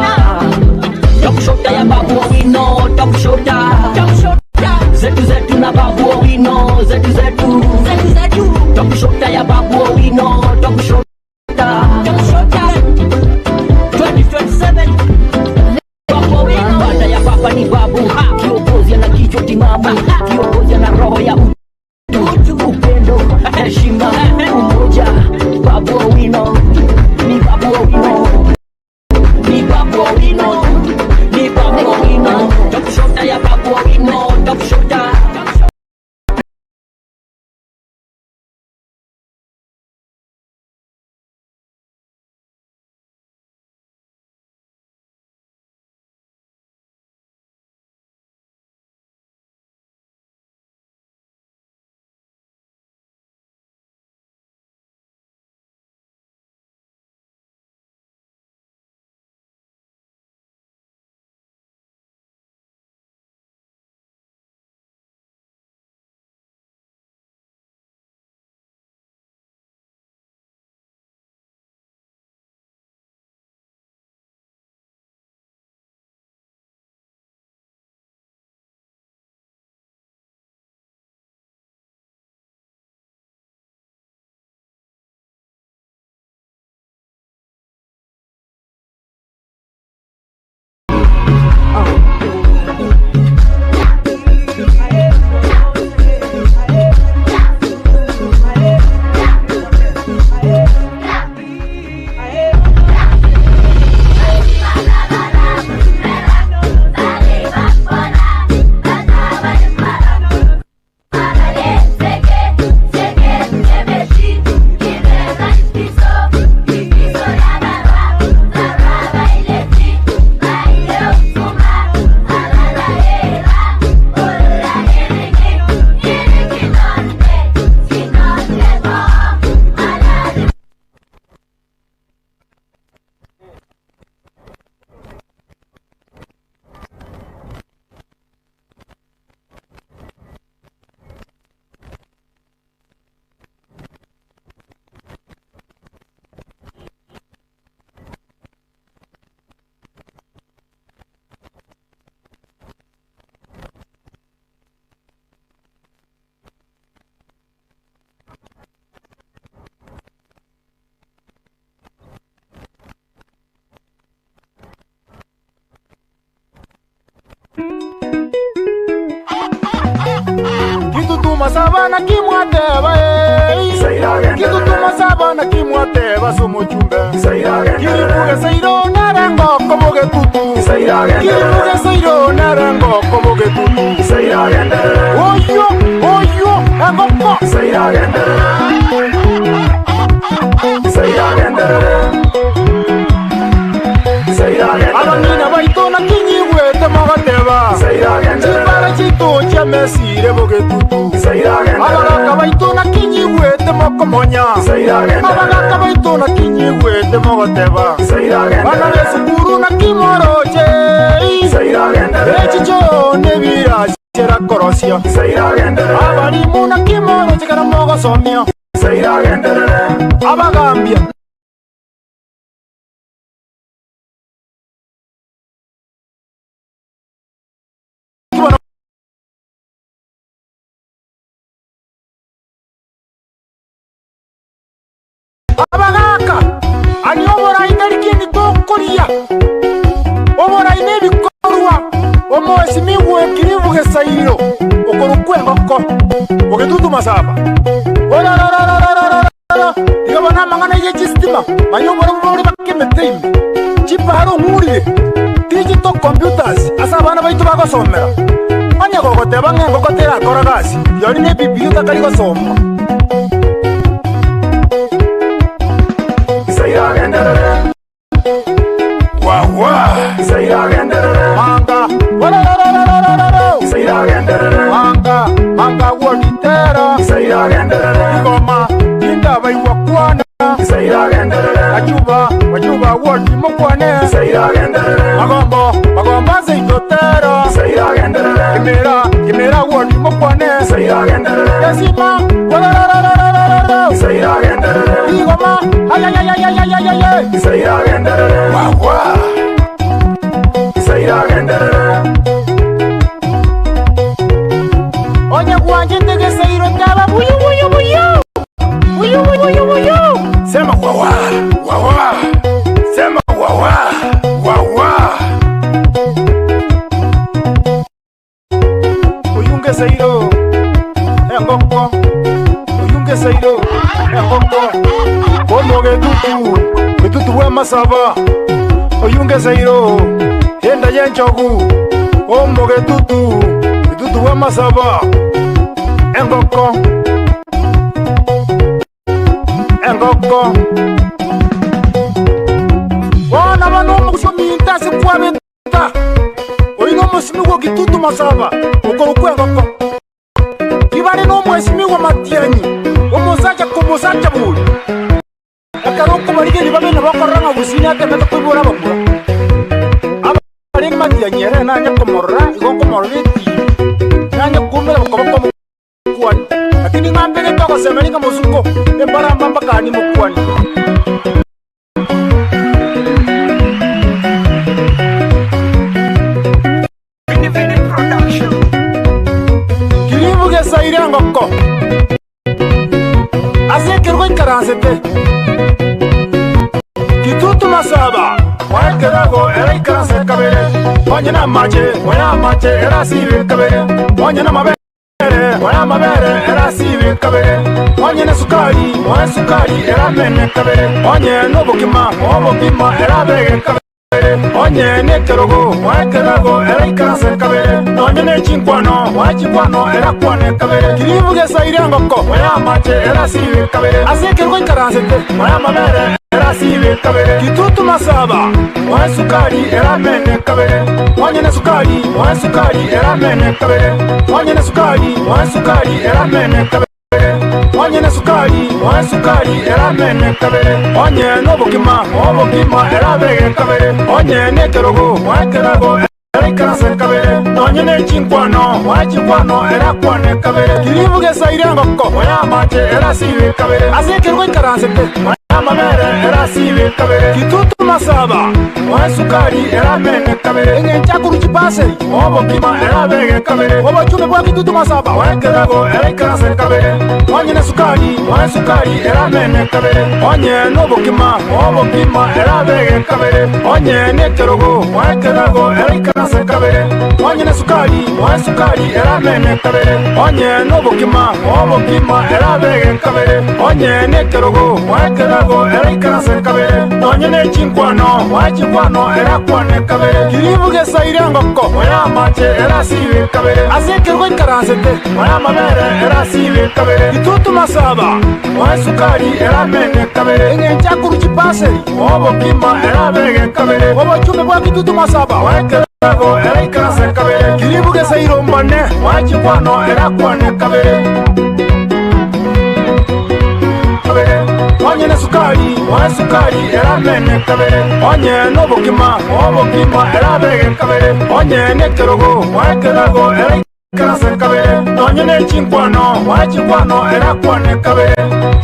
Top shoulder ya Babu Owino, top shoulder, top shoulder. Zetu zetu na Babu Owino, zetu zetu, zetu zetu. Top shoulder ya Babu Owino, top shoulder, top shoulder. 2027 Babu Owino. Baada ya baba ni babu, kiongozi ana kichwa timamu, kiongozi ana roho ya utu, upendo, heshima, umoja. Babu Owino ni Babu Owino, ni Babu Owino, ni Babu Owino. Top shoulder ya Babu Owino, top shoulder. Kitutuma sabana kimwateba Kitutuma sabana kimwateba somochumbe Kiribuge seiro narengoko bogetutu Kiribuge seiro narengoko bogetutu Oyo, oyo, engoko Abang'ina baito na kinyigwete mogateba Chibara chito chiamesire bogetutu Abagaka baito na kinyigwete mokomonya Abagaka baito na kinyigwete mogoteba Bana besukuru na kimoroche Echicho nebirachera korosia Abarimu na kimoroche kara mogosomia Abagambia Abagaka ani oboraine likini tokoria oboraine ebikorwa omweshimiwa Kiribu Gesairo okorukwa engoko ogetutu masaba Igo bona amang'ana ye chistima manyobore bore bakemeteime chiparo ng'urire digital computers ase abana baitu bagosomera onye gogoteba ng'a engoko terakora gasi yori ne bibi otakari gosoma. Manga manga manga woditera igoma indaba iwakwana achuba wachuba wodi mokwane magombo magomba zeitotera kimera kimera wodi mokwane esima igoma ayayayayayayay. Onye gwanje ntegeseiro ndaba buyu buyu buyu buyu buyu buyu. Sema wawa wawa, sema wawa wawa. Oyunge seiro engoko, oyunge seiro engoko. Komoge tutu mitutu we masaba. Oyunge seiro enda yenchogu. Omoge tutu mitutu we masaba. Engoko engoko. Wana bano mukushominta sikwabeta. Oyino musimigwa Kitutu Masaba ukorukwe engoko. Kibari no mwesimigwa Matianyi omusacha kumusacha buli. Akaroko barigeri babe nabakoranga gusina atemete kwibura bakura. Abari Matianyi ere nanya komorora igo komorora eti. Nanya kumera bakoboko mukwani. Lakini ngambere togosemeninga musuko embaramba mbakani mukwani. Kiribuge saire ngoko. Asekerwe ikaransete. Kitutu Masaba waekerago era ikaranse kabere. Onye na mache, oya mache era sibe kabere. Onye na mabere, oya mabere era sibe kabere. Onye na sukari, oya sukari era mene kabere. Onye no bokima, o bokima era bege kabere. Onye ne kerogo, oya kerago era ikaranse kabere. Onye ne chinkwano, oya chinkwano era kwane kabere. Kiribuge saire ngoko, oya mache era sibe kabere. Asekerwe ikaransete, oya mabere era sibe kabere. Kitutu Masaba oya sukari era mene kabere. Onye na sukari, oya sukari era mene kabere. Onye na sukari, oya sukari era mene kabere. Onye na sukari, oya sukari era mene kabere. Onye no bokima, o bokima era bege kabere. Onye ne kerogo, oya kerago era ikaranse kabere. Onye ne chinkwano, oya chinkwano era kwane kabere. Kiribuge saire ngoko, oya mache era sibe kabere. Asekerwe ikaransete, oya mabere era sibe kabere. Kitutu Masaba oya sukari era mene kabere. Engencha kuruchipase o bokima era bege kabere. Obochume bwa Kitutu Masaba oya kerago era ikaranse kabere. Onye na sukari, oya sukari era mene kabere. Onye no bokima, o bokima era bege kabere. Onye ne kerogo, oya kerago era ikaranse kabere. Onye na sukari, oya sukari era mene kabere. Onye no bokima, o bokima era bege kabere. Onye ne kerogo, oya kerago era ikaranse kabere. Onye ne chinkwano, oya chinkwano era kwane kabere. Kiribuge saire ngoko, oya mache era sibe kabere. Asekerwe ikaransete, oya mabere era sibe kabere. Kitutu Masaba oya sukari era mene kabere. Engencha kuruchipase o bokima era bege kabere. Obochume bwa Kitutu Masaba oya kerago era ikaranse kabere. Kiribuge sairo mbane, oya chinkwano era kwane kabere. Onye na sukari, oya sukari era mene kabere. Onye no bokima, o bokima era bege kabere. Onye ne kerogo, oya kerago era ikaranse kabere. Onye ne chinkwano, oya chinkwano era kwane kabere.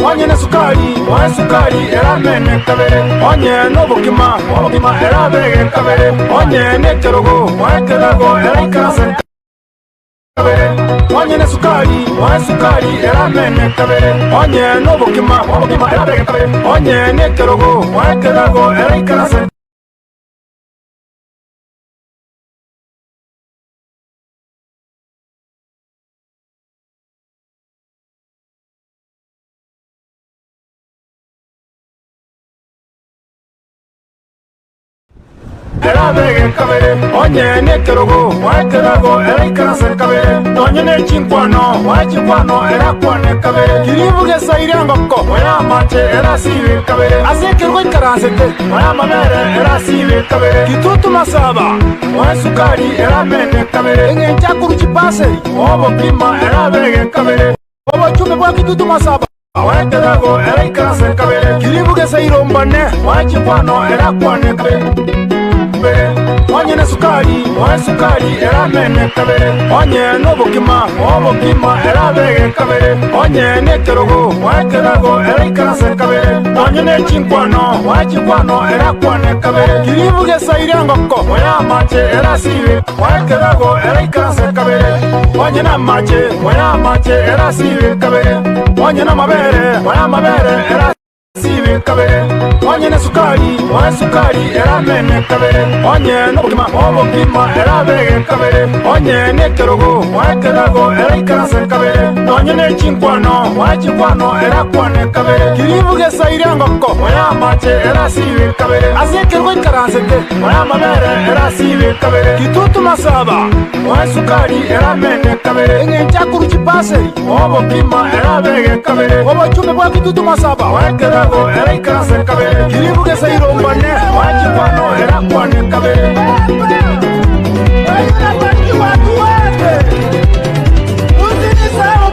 Onye na sukari, oya sukari era mene kabere. Onye no bokima, o bokima era bege kabere. Onye ne kerogo, oya kerago era ikaranse kabere. Onye na sukari, oya sukari era mene kabere. Onye no bokima, o bokima era bege kabere. Onye ne kerogo, oya kerago era ikaranse Erabege kabere onye nekerogo wakerogo eraikarase kabere nonye nechinkwano wachikwano erakwane kabere kiribuge sairangoko oyamache erasibe kabere asekergo ikaransete oyamabere erasibe kabere kitutu masaba oesukari eramene kabere engenchakuru chipaseri obopima erabege kabere obochume bwa kitutu masaba wakerogo eraikarase kabere kiribuge sairombane wachikwano erakwane kabere onye sukari oe sukari eramene kabere onye nobokima obokima erabege kabere onye nekerogo wakerogo eraikarase kabere onye nechinkwano wachikwano erakwane kabere kiribuge sairangoko oyamache erasibe wakerogo eraikarase kabere onye namache oyamache erasibe kabere onye namabere oyamabere erasibe kabere onye ne sukari oe sukari eramene kabere onye nobokima obokima erabege kabere onye nekerogo wakerogo eraikarase kabere onye nechinkwano wachikwano erakwane kabere kiribuge sairangoko oyamache erasibe kabere asekergo ikaransete oyamabere erasibe kabere kitutu masaba oe sukari eramene kabere engenchakuru chipaseri obokima erabege kabere obochume bwa kitutu masaba wakerogo eraikarase kabere kiribuge sairombane wachikwano erakwane kabere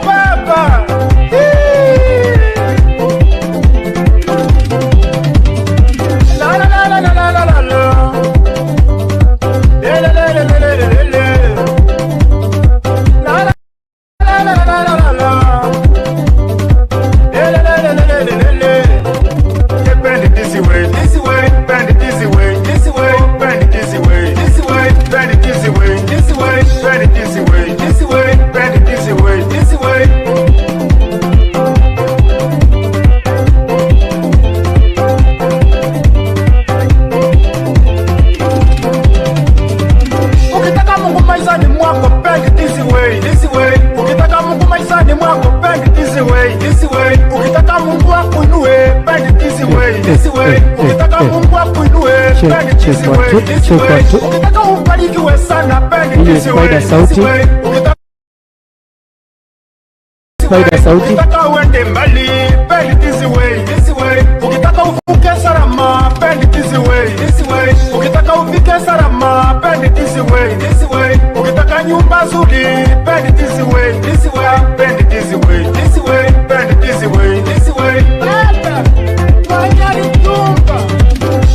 papa. La la la la la la la la. Le le le le le le le. La la la la la la la. Le le le le le le le. Bend it this way, this way, bend it this way, this way, bend it this way, this way, bend it this way, this way, bend it this way, this way, bend it this way, this way. Ukitaka Mungu maishani mwako, bend it this way, this way. Ukitaka Mungu maishani mwako, bend it this way, this way. Ukitaka Mungu akuinue, bend it this way, this way. Ukitaka Mungu akuinue, bend it this way, this way. Ukitaka ubarikiwe sana, bend it this way, this way. Ukitaka Spider sauti. Ukitaka uende mbali, bend it this way, this way. Ukitaka uvuke salama, bend it this way, this way. Ukitaka ufike salama, bend it this way, this way. Ukitaka nyumba nzuri, bend it this way, this way. Bend it this way, this way. Bend it this way, this way. Baba, twajali tumba,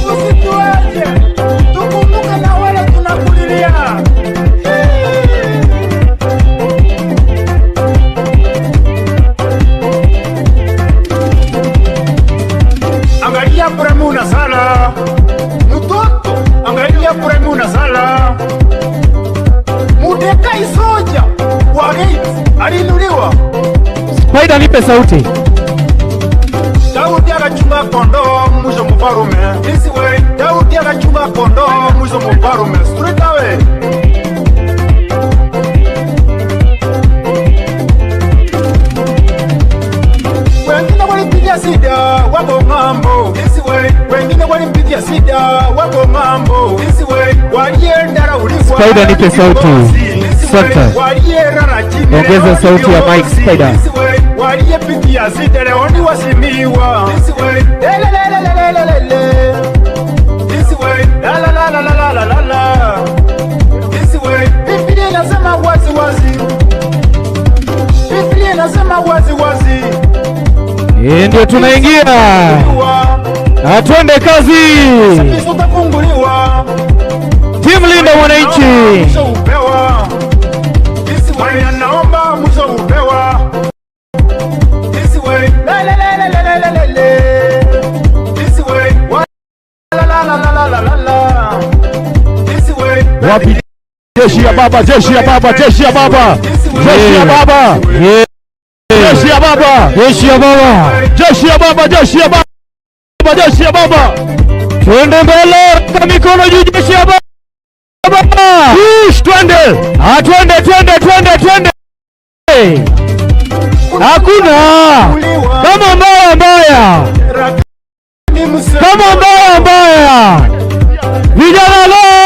usituache, tukumbuke na wale tunakulilia. Angalia premuna sala mtoto, angalia premuna sala Mudeka isoja wa Gates alinuliwa. Spider nipe sauti. Daudi akachunga kondoo mwisho mfarume. This way. Daudi akachunga kondoo mwisho mfarume. Straight away. Wengine walipiga sida wako ng'ambo. This way. Wengine walipiga sida wako ng'ambo. This way. Walienda ulikuwa. Spider nipe sauti. Sasa. Ongeza sauti ya mic Spider. Waliyepitia sida leo ni wasimiwa. This way. Le le le le le le le. This way. La la la la la la la la. This way. Biblia inasema wazi wazi. Biblia inasema wazi wazi. Ndio tunaingia. Atwende kazi. Utafunguliwa. Timu Linda Mwananchi. Naomba mwisho upewa. This way. La la la la la la la. This way. La la la la la la la. This way. Wapi jeshi ya baba, jeshi ya baba, jeshi ya baba. Jeshi ya baba. Jeshi ya baba. Jeshi ya baba. Jeshi ya baba, jeshi ya baba. Jeshi ya baba. Twende mbele kwa mikono juu, jeshi ya baba. Push, twende. Twende, twende, twende, twende. Hakuna kama mbaya mbaya, kama mbaya mbaya. Vijana leo.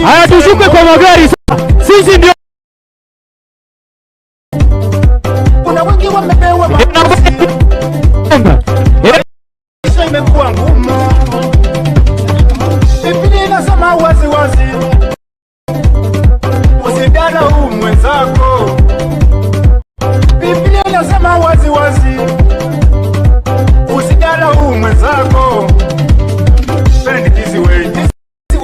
Haya, tushuke kwa magari sasa. Sisi ndio Kuna wengi wamepewa maamuzi, maisha imekuwa ngumu. Biblia inasema wazi wazi, usidharau mwenzako. Biblia inasema wazi wazi, usidharau mwenzako. Bend this way, this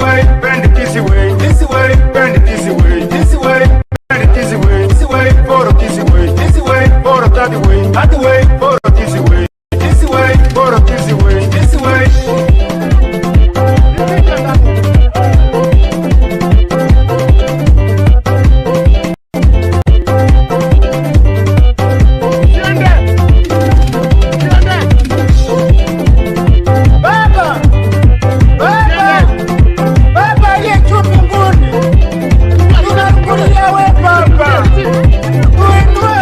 way, bend this way, this way, bend this way, this way, bend this way, this way, follow this way, this way, follow that way, that way, follow this way, this way, follow this way, this way. Baba, Baba, Baba aliye juu mbinguni, tunakulia we Baba, tuinue,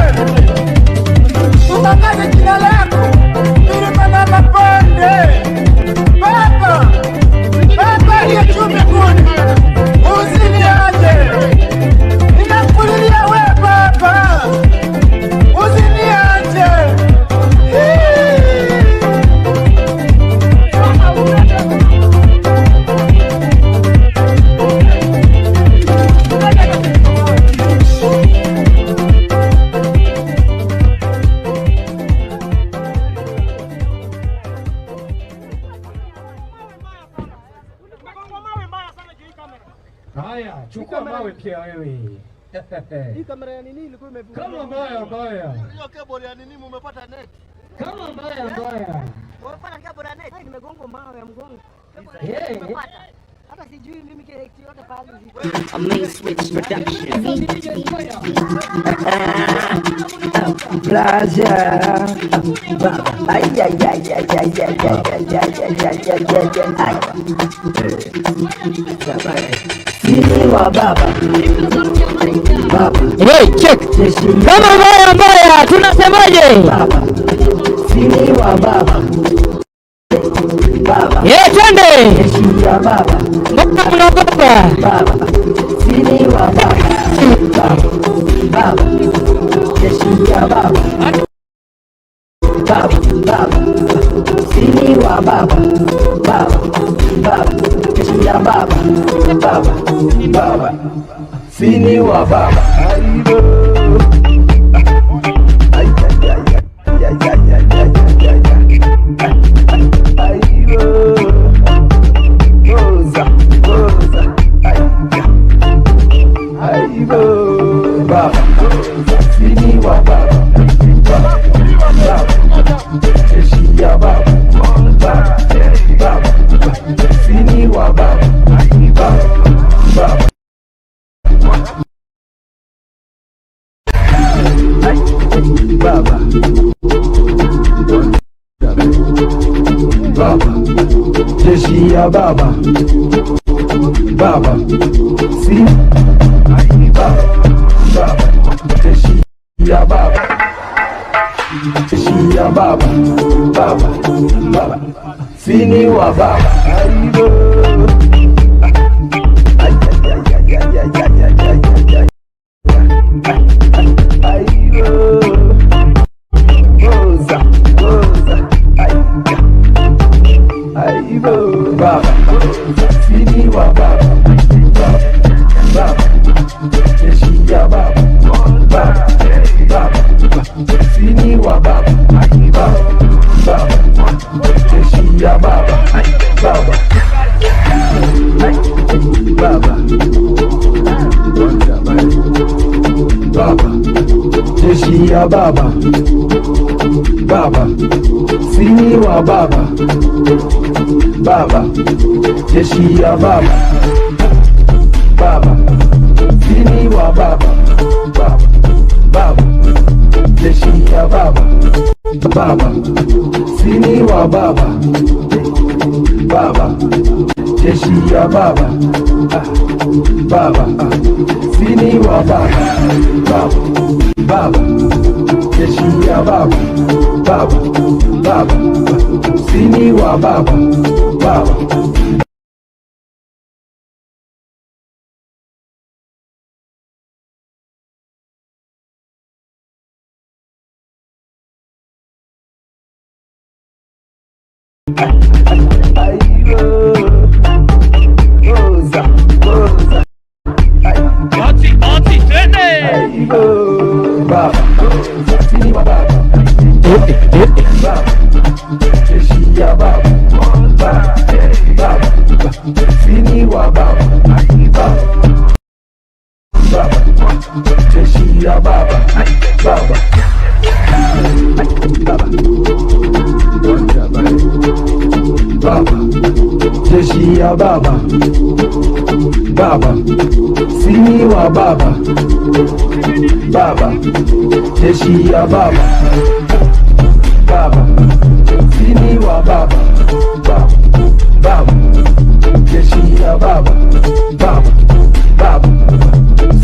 tutangaze jina lako milima na mabonde. Baba, Baba aliye juu mbinguni, usiniache, ninakulilia we Baba, usiniache. Haya, chukua mawe pia wewe. Hii kamera ya nini ilikuwa imefunguliwa? Kama mbaya mbaya. Hiyo cable ya nini mumepata net? Kama mbaya mbaya. Umepata cable ya net? Nimegongwa mawe ya mgongo. Yeah. Nimepata. Hata sijui mimi kile kitu yote pale. A main switch production. Plaza. Ay, ay, ay, ay, ay, ay, ay, ay, ay, ay, ay, ay, ay, ay, ay. Sini wa baba. Baba. Hey, check. Kama mbaya mbaya, tunasemaje? Sini wa baba. Baba. Eh, twende. Jeshi ya baba. Mbona mnaogopa? Baba. Sini wa baba. Baba. Baba. Jeshi ya baba. Baba. Baba. Sini wa baba. Baba. Baba. Jeshi ya baba. Baba. Baba. Sini wa baba. Aibo. Ay, ay, ay, ay, ay, ay, ay, ay, ay, ay. Aibo. Goza, goza. Ay, aibo. Baba. Sini wa baba. Baba. Baba. Jeshi ya baba. Baba. Baba. Sini wa baba. Baba. Baba. Baba. Baba. Jeshi ya baba. Baba. Si. Baba. Baba. Jeshi ya baba. Jeshi ya baba. Baba. Baba. Sini wa baba. Aibo. Ay, ay, ay, ay, ay, ay, ay, ay, ay, ay. Aibo. Goza, goza. Ay, aibo. Baba. Sini wa baba. Baba. Baba. Jeshi ya baba. Baba. Baba. Sini wa baba. Baba. Baba. Jeshi ya baba. Baba. Baba. Baba. Jeshi ya baba. Baba. Sini wa baba. Baba. Jeshi ya baba. Baba. Sini wa baba. Baba. Baba. Jeshi ya baba. Baba. Sini wa baba. Baba. Jeshi ya baba. Baba. Sini wa baba. Baba. Baba. Jeshi ya baba. Baba. Baba. Sini wa baba. Baba. Jeshi ya baba, baba, baba, baba, jeshi ya baba, baba, sini wa baba, baba, jeshi ya baba, baba, sini wa baba, baba, baba, jeshi ya baba, baba, baba,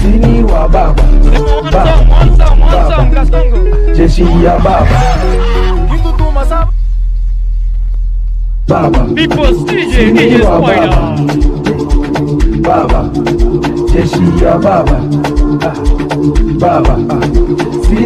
sini wa baba, baba, baba, jeshi ya baba. Baba, People's DJ, DJ Sini wa Spider. Baba, baba, jeshi ya baba, ah, baba, ah. Sini